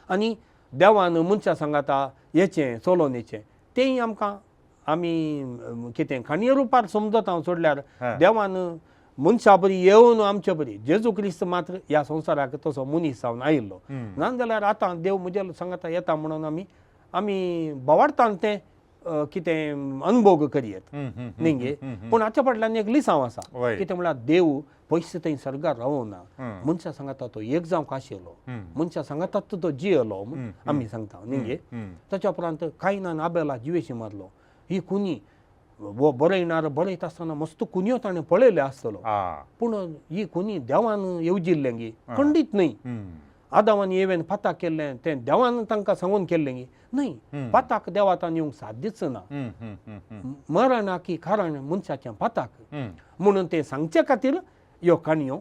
आनी देवान मनशा सांगाता हेचें चलोवन येचें तेंय आमकां आमी कितें काणये रुपार समजता हांव सोडल्यार देवान मनशा बरी येवन आमचे बरी जेजू क्रिस्त मात्र ह्या संवसाराक तसो मनीस जावन आयिल्लो. ना जाल्यार आतां देव म्हज्या सांगाता येता म्हणून आमी आमी बोवाळटान तें कितें अनभोग करयेत न्ही गे. पूण हाच्या फाटल्यान एक लिसांव आसा, कितें म्हळ्यार देव पयशे थंय सर्गार रावना, मनशा सांगाता तो एक जावंक आशिल्लो, मनशा सांगाता तो जियेलो म्हूण आमी सांगता न्ही गे. ताच्या उपरांत कायनान आबेला जिवेशी मारलो, ही खुनी वो बरयणार बरयता आसतना मस्त खुनयो ताणें पळयल्यो आसतलो, पूण ही खुनी देवान येवजिल्लें गी खंडीत न्हय. आदांव आनी एवेन पाताक केल्लें तें देवान तांकां सांगून केल्लें गी न्हय. पाताक देवातान येवंक साध्यच ना. मरणाकी कारण मनशाचें पाताक म्हणून तें सांगचे खातीर ह्यो काणयो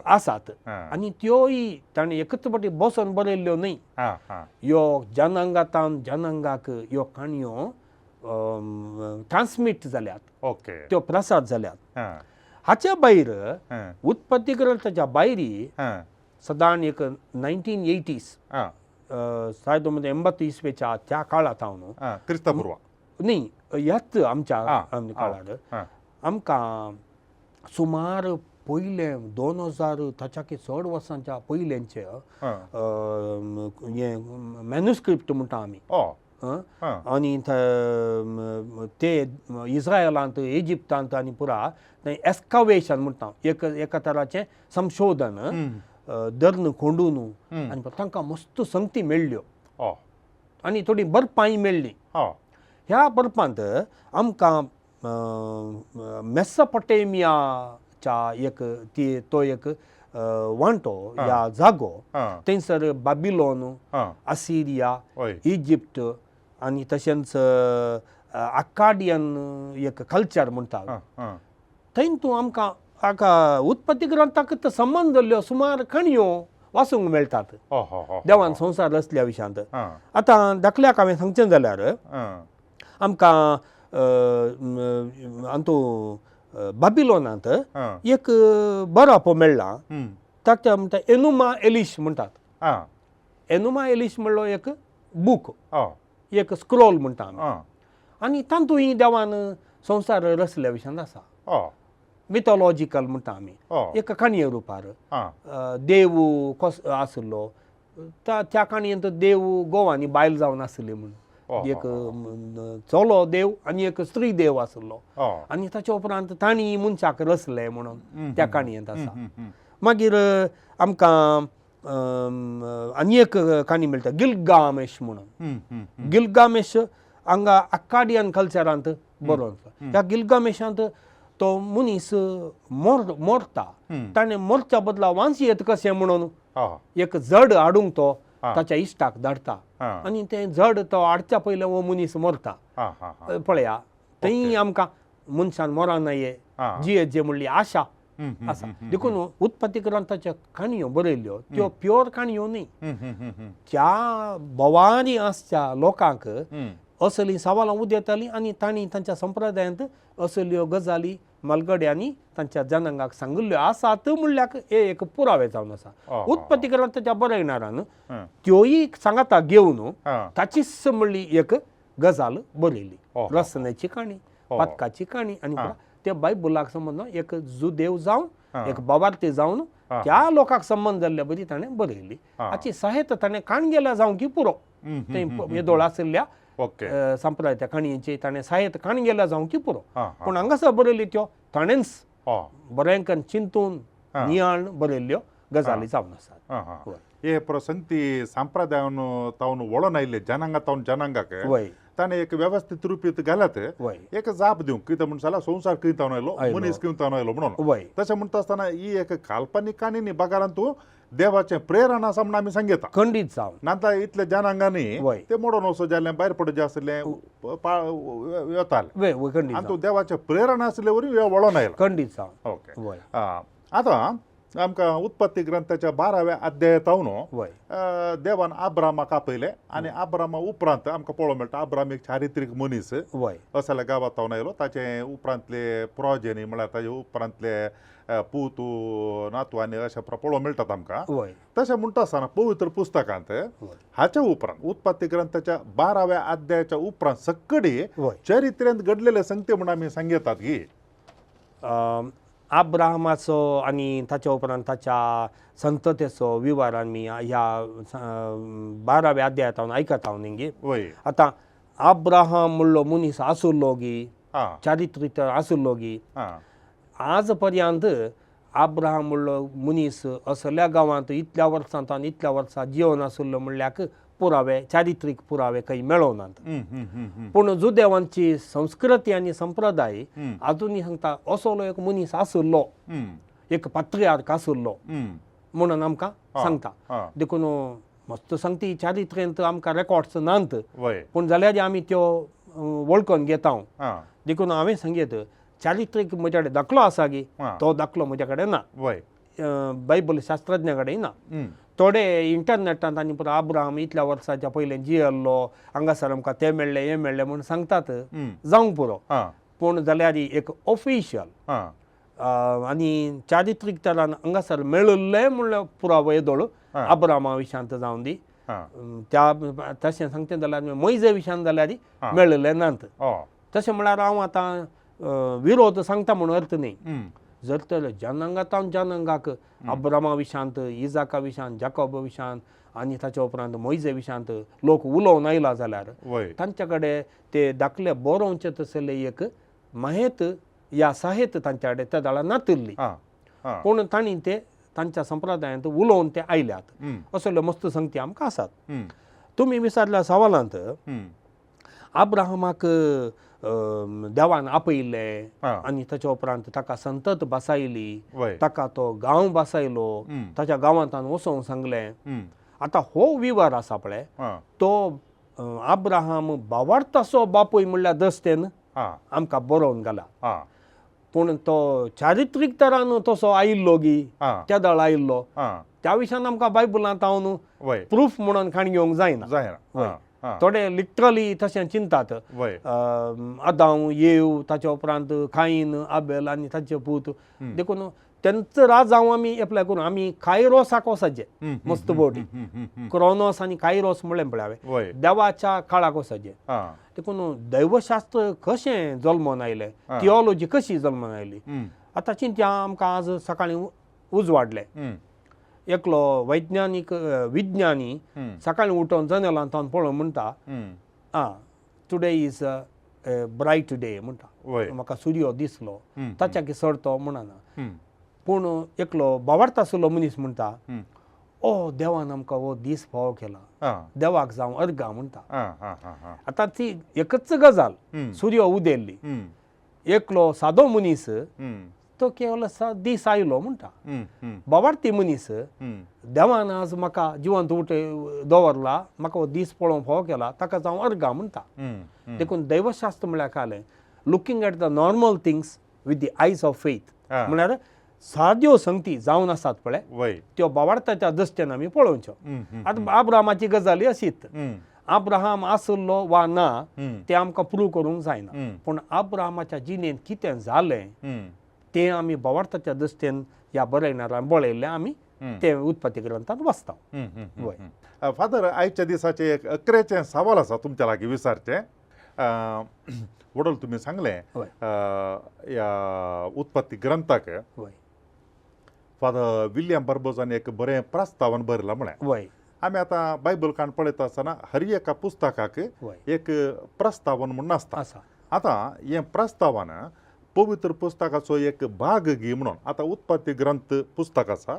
आसात. आनी त्योय ताणें एकच फावटी बसोन बरयल्ल्यो न्हय, ह्यो जनांगातान जनांगाक ह्यो काणयो ट्रान्समीट जाल्यात, त्यो प्रसाद जाल्यात. हाच्या भायर उत्पत्ती ग्रंथाच्या भायरी सदां एक 1980s 1980 इस्वेच्या त्या काळांत हांव क्रिस्तपूर्व न्ही ह्याच आमच्या काळार आमकां सुमार पयले 2000 ताच्याकी चड वर्सांच्या पयल्यांचे हें मॅन्युस्क्रिप्ट म्हणटा आमी, आनी ते इस्रायलांत इजिप्तांत आनी पुरा एस्कावेशन म्हणटा एक एका तराचें संशोधन दर्न कोंडून आनी तांकां मस्त संगती मेळ्ळ्यो आनी थोडी बर्पांय मेळ्ळीं. ह्या बर्पांत आमकां मेसोपोटेमियाच्या एक ती तो एक वांटो ह्या जागो थंयसर बाबिलोन, असिरिया, इजिप्त आनी तशेंच अक्काडियन एक कल्चर म्हणटा थंय तूं आमकां हाका उत्पत्ती ग्रंथाक संबंद जाल्ल्यो सुमार काणयो वाचूंक मेळटात देवान संवसार रचल्या विशयांत. आतां धाकल्याक हांवें सांगचें जाल्यार आमकां हातूंत बाबिलोनांत एक बरोवप मेळ्ळां ताका म्हणटा एनुमा एलिश म्हणटात. एनुमा एलिश म्हणलो एक बूक, एक स्क्रोल म्हणटा आमी, आनी तातूंय देवान संवसार रचल्या विशयांत आसा. मिथोलॉजिकल म्हणटा आमी, एक काणये रुपार देव कस आशिल्लो त्या काणयेंत देव गोवा आनी बायल जावन आशिल्ली म्हूण एक चलो देव आनी एक स्त्री देव आशिल्लो आनी ताच्या उपरांत तांणी मनशाक रचले म्हणून त्या काणयेंत आसा. मागीर आमकां आनी एक काणी मेळटा गिलगामेश म्हणून. गिलगामेश हांगा अक्काडियन कल्चरांत बरोवन आसा. ह्या गिलगामेशांत तो मनीस मरता, ताणें मरच्या बदला वांस येत कशें म्हणून एक जड हाडूंक तो ताच्या इश्टाक धाडटा आनी तें जड तो हाडच्या पयलें हो मनीस मरता. पळया थंय आमकां मनशान मराना ये जिये जे म्हणली आशा आसा. देखून उत्पत्ती ग्रंथाच्यो काणयो बरयल्ल्यो त्यो प्योर काणयो न्ही, त्या भोवारी आसच्या लोकांक असलीं सवालां उदेतालीं आनी तांणी तांच्या संप्रदायांत असल्यो गजाली मालगड्यांनी तांच्या जनांगाक सांगिल्ल्यो आसात म्हणल्याक हे एक पुरावे जावन आसा. उत्पत्ती ग्रंथाच्या बरयणारान त्योय सांगाता घेवन ताचीच म्हणली एक गजाल बरयली, रसनेची काणी, पातकाची काणी आनी ते बायबलाक संबंद एक जुदेव जावन एक बाबार्थी जावन त्या लोकांक संबंद जाल्ल्या बरी ताणें बरयली. हाची सहायता ताणें काण गेल्या जावंक की पुरो थंय येदोळ आशिल्ल्या संप्रदाय काणयेची ताणें सहायता काण गेल्या जावंक की पुरो, पूण हांगासर बरयली त्यो ताणेंच बरें करून चिंतून नियाळ बरयल्ल्यो गजाली जावन आसात. हे प्रसंगती संप्रदायान तावन वळोन आयिल्ले जनांगा तावन जनांगाक ताणें एक वेवस्थीत रुपीत घाल्यात एक जाप दिवंक कितें म्हण जाल्यार संवसार खंय तावन आयलो, मनीस खंय तावन आयलो म्हणून. तशें म्हणटा आसतना ही एक काल्पनीक काणी न्ही, बगारान तूं देवाचें प्रेरणा आसा म्हूण आमी सांगता खंडीत जावन नाता इतले जनांगांनी ते मोडून वचो जालें, भायर पडचे आसलें येतालें आनी तूं देवाचें प्रेरणा आसले वरी वळोन आयला खंडीत जावन. ओके, आतां आमकां उत्पत्ती ग्रंथाच्या 12व्या अध्यायातावन देवान आब्रामाक आपयलें आनी आब्रामा उपरांत आमकां पळोवंक मेळटा आब्राम एक चारित्रीक मनीस असल्या गांवांत आयलो. ताचे उपरांतले प्रोजेनी म्हळ्यार ताचे उपरांतले पूत नातू आनी अशें पळोवंक मेळटात आमकां. तशें म्हणटा आसतना पवित्र पुस्तकांत हाच्या उपरांत उत्पत्ती ग्रंथाच्या 12व्या अध्यायाच्या उपरांत सकडी चरित्रेंत घडलेले संगते म्हूण आमी सांगतात की आब्राहमाचो आनी ताच्या उपरांत ताच्या संततेचो विवार आमी ह्या 12व्या अध्यायांत आयकता न्ही गी. आतां आब्राहम म्हणलो मनीस आसुल्लो गी, चारित्रीक आसुल्लो गी, आज पर्यंत आब्राहम म्हणलो मनीस असल्या गांवांत इतल्या वर्सांत आनी इतल्या वर्सां जिवन आसुल्लो म्हणल्याक पुरावे चारित्रीक पुरावे खंय मेळोनात. पूण जुदेवांची संस्कृती आनी संप्रदाय आजुनूय सांगता असलो एक मनीस आसुल्लो, एक पात्रियार्क आसुल्लो. म्हणून आमकां सांगता. देखून मस्त सांगती चारित्र्यांत आमकां रेकॉर्ड्स नात, पूण जाल्यार आमी त्यो वळखून घेता. देखून हांवें सांगीत चारित्रीक म्हज्या कडेन दाखलो आसा गी, तो दाखलो म्हज्या कडेन ना, बायबल शास्त्रज्ञा कडेन ना. थोडे इंटरनेटांत आनी पुरो आब्राम इतल्या वर्साच्या पयलें जियेल्लो, हांगासर आमकां तें मेळ्ळें हें मेळ्ळें म्हूण सांगतात, जावंक पुरो. पूण जाल्यार एक ऑफिशियल आनी चारित्रीक तरान हांगासर मेळिल्लें म्हणल्यार पुरावो येदोळ आब्रामा विशांत जावन दी, त्या तशें सांगचें जाल्यार मोयजे विशांत जाल्यार मेळिल्लें नात. तशें म्हळ्यार हांव आतां विरोध सांगता म्हूण अर्थ न्ही. जर तर जनांगातावन जनांगाक अब्रामा विशांत, इजाका विशांत, जाकोबा विशांत आनी ताच्या उपरांत मोयजे विशांत लोक उलोवन आयला जाल्यार तांच्या कडेन ते दाखले बरोवचे तसले एक माहेत या साहेत तांच्या कडेन त्या दाळा नातिल्ली, पूण तांणी ते तांच्या संप्रदायांत उलोवन ते आयल्यात. असले मस्त संगती आमकां आसात. तुमी विचारल्या सवालांत अब्राहमाक देवान आपयिल्लें आनी ताच्या उपरांत ताका संतत बसायली, ताका तो गांव बसायलो, ताच्या गांवांत वचोंक सांगलें. आतां हो विवर आसा पळय तो अब्राहम बावार्थाचो बापूय म्हणल्यार दस्तेन आमकां बरोवन घाला, पूण तो चारित्रीक तरान तसो आयिल्लो गी त्या दळ आयिल्लो त्या विशयान आमकां बायबलांत हांव प्रूफ म्हणून खाण घेवंक जायना. थोडे लिटरली तशें चिंतात, आदांव येव ताच्या उपरांत कायीन आबेल आनी ताचे पूत, देखून तेंचो राजांव आमी एप्लाय करून आमी कायरोसाक वचचे मस्त बोटी क्रोनोस आनी कायरोस म्हणलें पळय हांवें, देवाच्या काळाक वचचे. देखून दैवशास्त्र कशें जल्मोन आयलें, थियोलॉजी कशी जल्मोन आयली. आतां चिंत्या आमकां आज सकाळीं उजवाडलें, एकलो वैज्ञानीक विज्ञानी सकाळीं उठोवन जनेलांत पळोवन म्हणटा, आं today is a bright day म्हणटा, म्हाका सुर्यो दिसलो, ताच्या की चड तो म्हणना. पूण एकलो बावार्थ आशिल्लो मनीस म्हणटा, ओ देवान आमकां हो दीस फावो केला, देवाक जावं अर्गां म्हणटा. आतां ती एकच गजाल, सुर्यो उदेल्ली, एकलो सादो मनीस तो केवल दीस आयलो म्हणटा, बावार्थी मनीस देवान आज म्हाका जिवंत उठ दवरला, म्हाका हो दीस पळोवंक फावो केला, ताका जावं अर्गां म्हणटा. देखून दैवशास्त्र म्हळ्यार कालें looking at the normal things with the eyes of faith, म्हळ्यार साद्यो संगती जावन आसात पळय त्यो बावार्थाच्या दृश्टीन आमी पळोवच्यो. आतां आब्रामाची गजाली अशीच, आब्राहाम आसलो वा ना तें आमकां प्रूव करूंक जायना, पूण आब्राहामाच्या जिणेंत कितें जालें तें आमी बावार्थाच्या दृश्टीन ह्या बरयणारान पळयल्लें, आमी तें उत्पत्ती ग्रंथांत वाचता. फादर, आयच्या दिसाचें एक अकरेचें सवाल आसा तुमच्या लागीं विचारचें. वडोल तुमी सांगलें ह्या उत्पत्ती ग्रंथाक फादर विल्यम बार्बोजान एक बरें प्रस्तावन बरयलां म्हळें. आमी आतां बायबल काण पळयता आसतना हर एका पुस्तकाक एक प्रस्तावन म्हणून आसता. आतां हें प्रस्तावन पवित्र पुस्तकाचो एक भाग गी म्हणून आतां उत्पत्ती ग्रंथ पुस्तक आसा,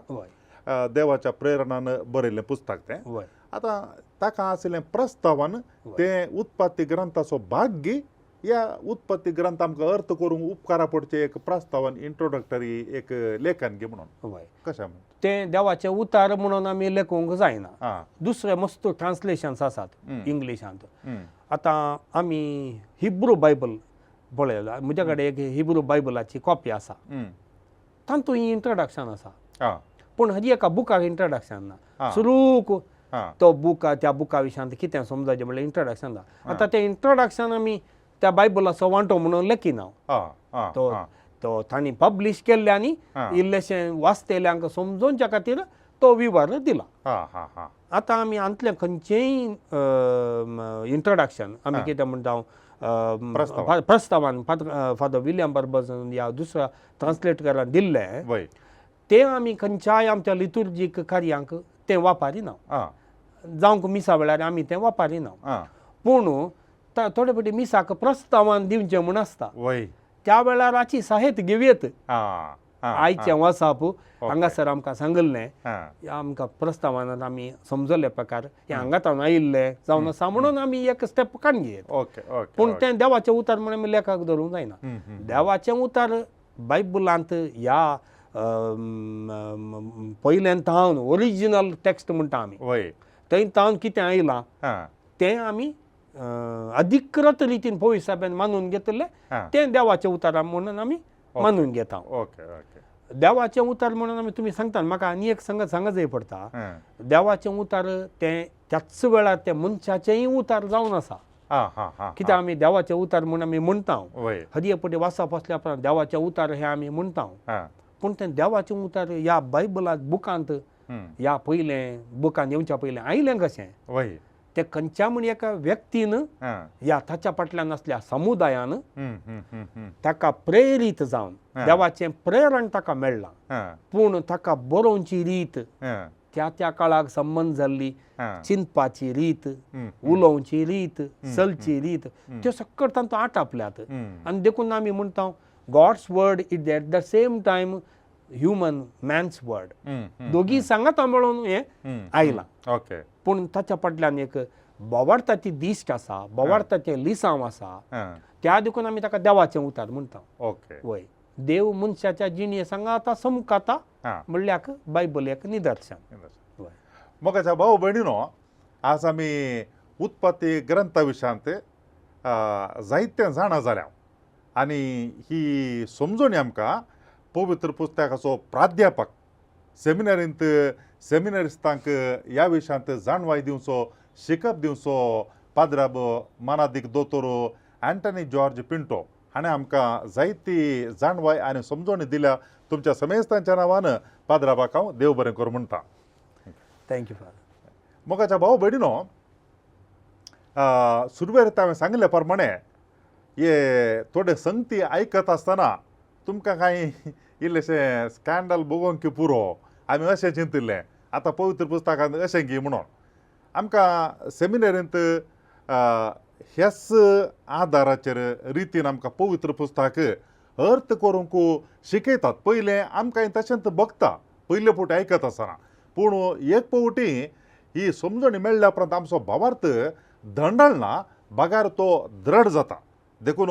देवाच्या प्रेरणान बरयल्लें पुस्तक तें. आतां ताका आशिल्लें प्रस्तावन तें उत्पत्ती ग्रंथाचो भाग गी, ह्या उत्पत्ती ग्रंथ आमकां अर्थ करूंक उपकारा पडचें एक प्रस्तावन इंट्रोडक्टरी एक लेखन गी म्हणून कशें तें देवाचें उतार म्हणून आमी लेखूंक जायना. दुसरे मस्त ट्रान्सलेशन्स आसात इंग्लिशांत. आतां आमी हिब्रू बायबल पळयला, म्हज्या कडेन एक हिब्रू बायबलाची कॉपी आसा, तातूंत इंट्रोडक्शन आसा, पूण हाजी एका बुकाक इंट्रोडक्शन ना. सुरूक तो बूक त्या बुका विशयांत कितें समजायचें म्हणल्यार इंट्रोडक्शन ना. आतां तें इंट्रोडक्शन आमी त्या बायबलाचो वांटो म्हणून लेखिना, तो तो तांणी पब्लीश केल्ले आनी इल्लेशें वाचतेल्यांक समजोवच्या खातीर तो विवर दिला. आतां आमी हातूंतलें खंयचेंय इंट्रोडक्शन आमी कितें म्हणटा प्रस्तावान फादर विल्यम बार्बोजान ह्या दुसऱ्या ट्रान्सलेटरान दिल्लें तें आमी खंयच्याय आमच्या लितुर्जीक कार्यांक तें वापरिना, जावंक मिसा वेळार आमी तें वापरिना. पूण थोडे फावटी मिसाक प्रस्तावान दिवचें म्हूण आसता, त्या वेळार हाची साहेत घेवयेत. आयचें वाचप हांगासर आमकां सांगिल्लें, आमकां प्रस्तावानात आमी समजले प्रकार हें हांगांत आयिल्लें जावन आसा म्हणून आमी एक स्टेप काडून घेयत. पूण तें देवाचें उतर म्हणून आमी लेखाक धरूंक जायना. देवाचें उतर बायबलांत ह्या पयल्यान थावन ओरिजिनल टॅक्स्ट म्हणटा आमी वय थंय थावन कितें आयलां हां तें आमी अधिकृत रितीन पवित्र साहेबान मानून घेतिल्लें हां. तें देवाचें उतर म्हणून आमी मानून घेता. ओके ओके देवाचें उतर म्हणून आमी तुमी सांगता म्हाका आनी एक सांगत सांगत जाय पडटा. हां देवाचें उतर तें त्याच वेळार तें मनशाचेंय उतर जावन आसा. हां हां हां कित्याक आमी देवाचें उतर म्हूण आमी म्हणटा. वय हर एक पटी वाचप आसल्या उपरांत देवाचें उतर हें आमी म्हणटा. हां पूण तें देवाचें उतर ह्या बायबलांत बुकांत ह्या पयलें बुकांत येवच्या पयलें आयलें कशें वय तें खंयच्या म्हण एका व्यक्तीन हां ह्या ताच्या फाटल्यान आसल्या समुदायान हम्म, हम्म, हम्म, हम्म. ताका प्रेरीत जावन हां. देवाचें प्रेरण ताका मेळ्ळां. हां पूण ताका बरोवची रीत हां त्या त्या काळाक संबंद जाल्ली हां चिंतपाची रीत हम्म, उलोवची रीत चलची रीत त्यो सगळं तांतूं आटापल्यात. हम्म. आनी देखून आमी म्हणटा God's word is at the same time human man's word. हम्म, हम्म, दोगी सांगाता मेळून हें हम्म. आयलां. ओके पूण ताच्या फाटल्यान एक बोवार्थाची दिश्ट आसा, बोवार्थाचें लिसांव आसा. हां त्या देखून आमी ताका देवाचें उतर म्हणटा. ओके वय देव मनशाच्या जिणे सांगाता समकाता हां म्हणल्याक बायबल एक निदर्शन. वय मोगाच्या भाऊ भयणीनो, आज आमी उत्पत्ती ग्रंथा विशयांत जायते जाणा जाल्या आनी ही समजणी आमकां पवित्र पुस्तकाचो प्राध्यापक सेमिनारींत सेमिनारिस्तांक ह्या विशयांत जाणवाय दिवचो, शिकप दिवचो पाद्राब मानादीक दोतोर अँटनी जॉर्ज पिंटो हाणें आमकां जायती जाणवाय आनी समजणी दिल्या. तुमच्या समेस्तांच्या नांवान पाद्राबाक हांव देव बरें करूं म्हणटा. Thank you father. मोगाच्या भाऊ भयणीनो, सुरवेर हांवें सांगिल्ले प्रमाणे हे थोडे संगती आयकत आसतना तुमकां कांय इल्लेशें स्कँडल बगोवंक पुरो आमी अशें चिंतिल्लें आतां पवित्र पुस्तकांत अशें की म्हणून आमकां सेमिनारींत ह्याच आदाराचेर रितीन आमकां पवित्र पुस्तक अर्थ करूंक शिकयतात. पयलें आमकां तशेंच बगता पयले फावटी आयकत आसतना, पूण एक फावटी ही समजणी मेळ्ळ्या उपरांत आमचो भावार्थ दंडळना बगार तो द्रढ जाता. देखून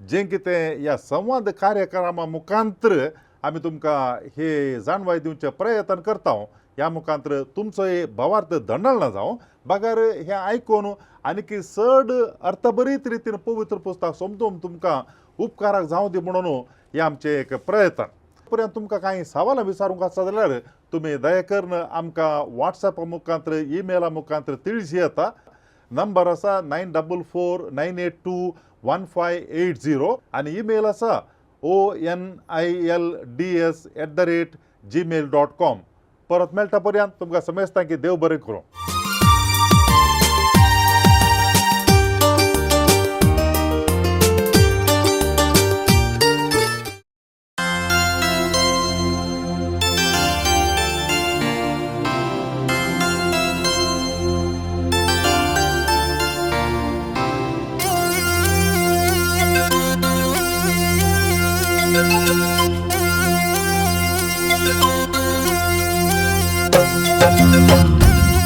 जें कितें ह्या संवाद कार्यक्रमा मुखांतर आमी तुमकां हे जाणवाय दिवचे प्रयत्न करता ह्या मुखांतर तुमचोय भावार्थ दंडळना जावं बगार हें आयकून आनीक चड अर्थभरीत रितीन पवित्र पुस्तक समजून तुमकां उपकाराक जावं दी म्हणून हें आमचें एक प्रयत्न. पर्यंत तुमकां कांय सवालां विचारूंक आसा जाल्यार तुमी दया करून आमकां वॉट्सॅपा मुखांतर ईमेला मुखांतर तिळशी येता. नंबर आसा 944 982 1580 आनी ईमेल आसा onilds@gmail.com. परत मेळटा पर्यंत तुमकां समेस्तांक की देव बरें करूं.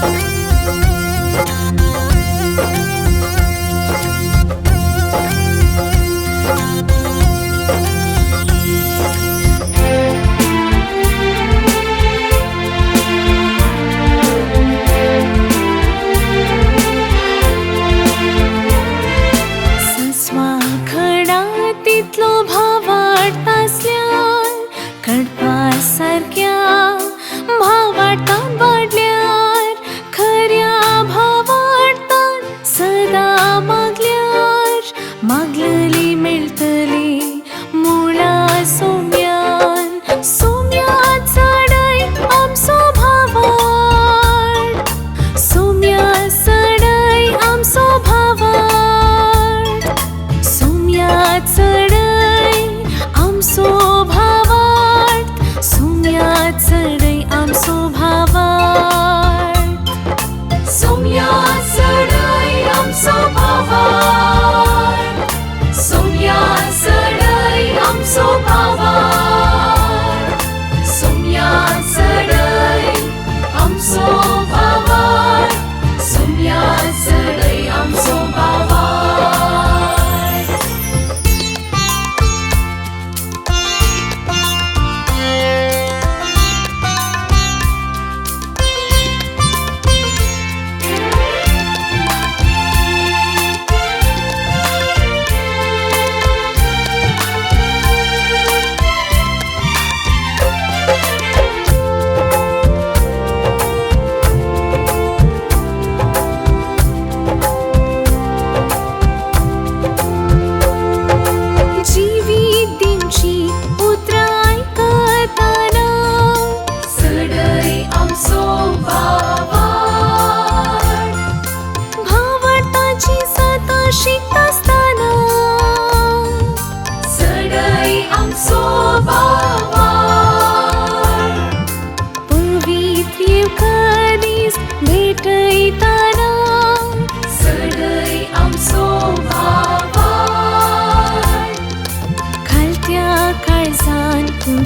Thank you.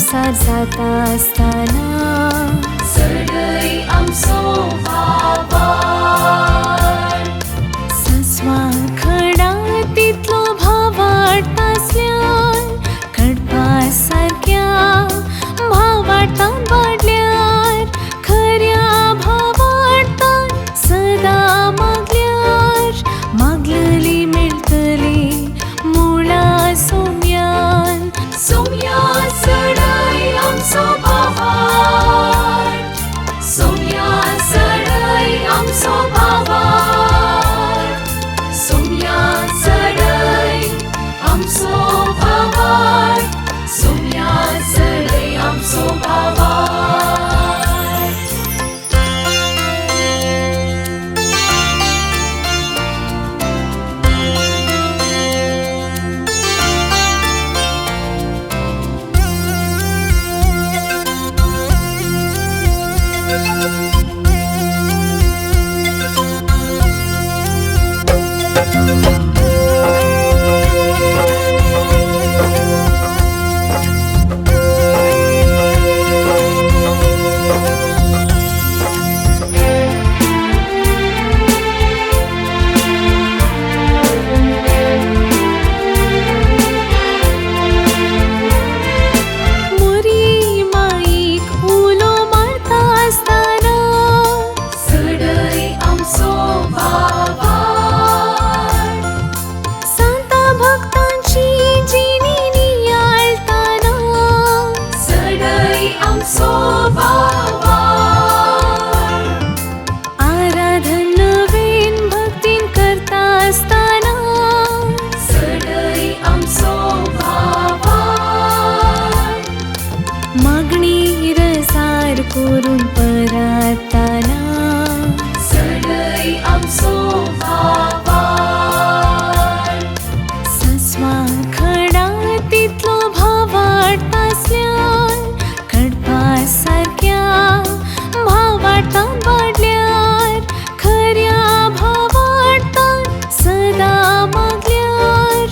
संसार जाता आसतना चडय आमचो भावार्थ. सस्वा खडा तितलो भावार्थ आसल्यार कडपा सारक्या भावार्थान वाडल्यार खऱ्या भावार्थान सदां मागल्यार मागलली मेळटली मुळा सोम्यान. सोम्या चडय आमचो भावार्थ, सोम्या चडय आमचो भावार्थ, सोम्या चडय आमचो भावार्थ, सोम्या चडय आमचो भावार्थ. मोरी माईक उलो मारता आसतना चडय आमचो भावार्थ. सांता भक्तांची जिणी नियाळताना चडय आमचो भावार्थ. आराधन नवीन भक्तीन करता आसतना चडय आमचो भावार्थ. मागणी रसार करून पराताना चडय आमचो भावार्थ. सस्वा खडा तितलो भावार्थ आसल्यार कडपा सारक्या भावार्थान वाडल्यार खऱ्या भावार्थान सदां मागल्यार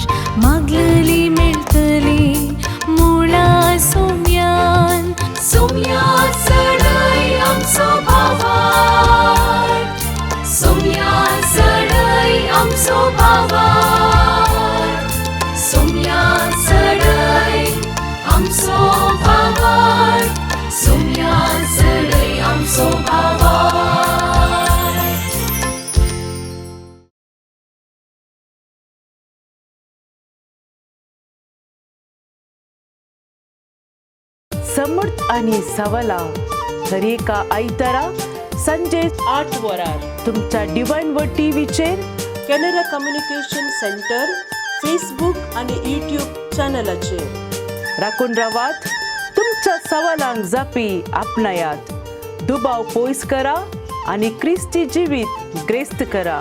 मागलली मेळटली मुळा सोम्यान. सोम्या चडय आमचो भावार्थ, सोम्या चडय आमचो भावार्थ, सोम्या चडय आमचो भावार्थ, सोम्या चडय आमचो भावार्थ. समर्थ आणि सवला दरेका आयतारा संजे 8 वरार तुमच्या डिवायन व टीव्हीचेर कॅनरा कम्युनिकेशन सेंटर फेसबूक आणि यूट्यूब चॅनलाचेर. राखून रावात, तुमच्या सवालांक जापी आपणायात, दुबाव पयस करा आनी क्रिस्ती जिवीत ग्रेस्त करा.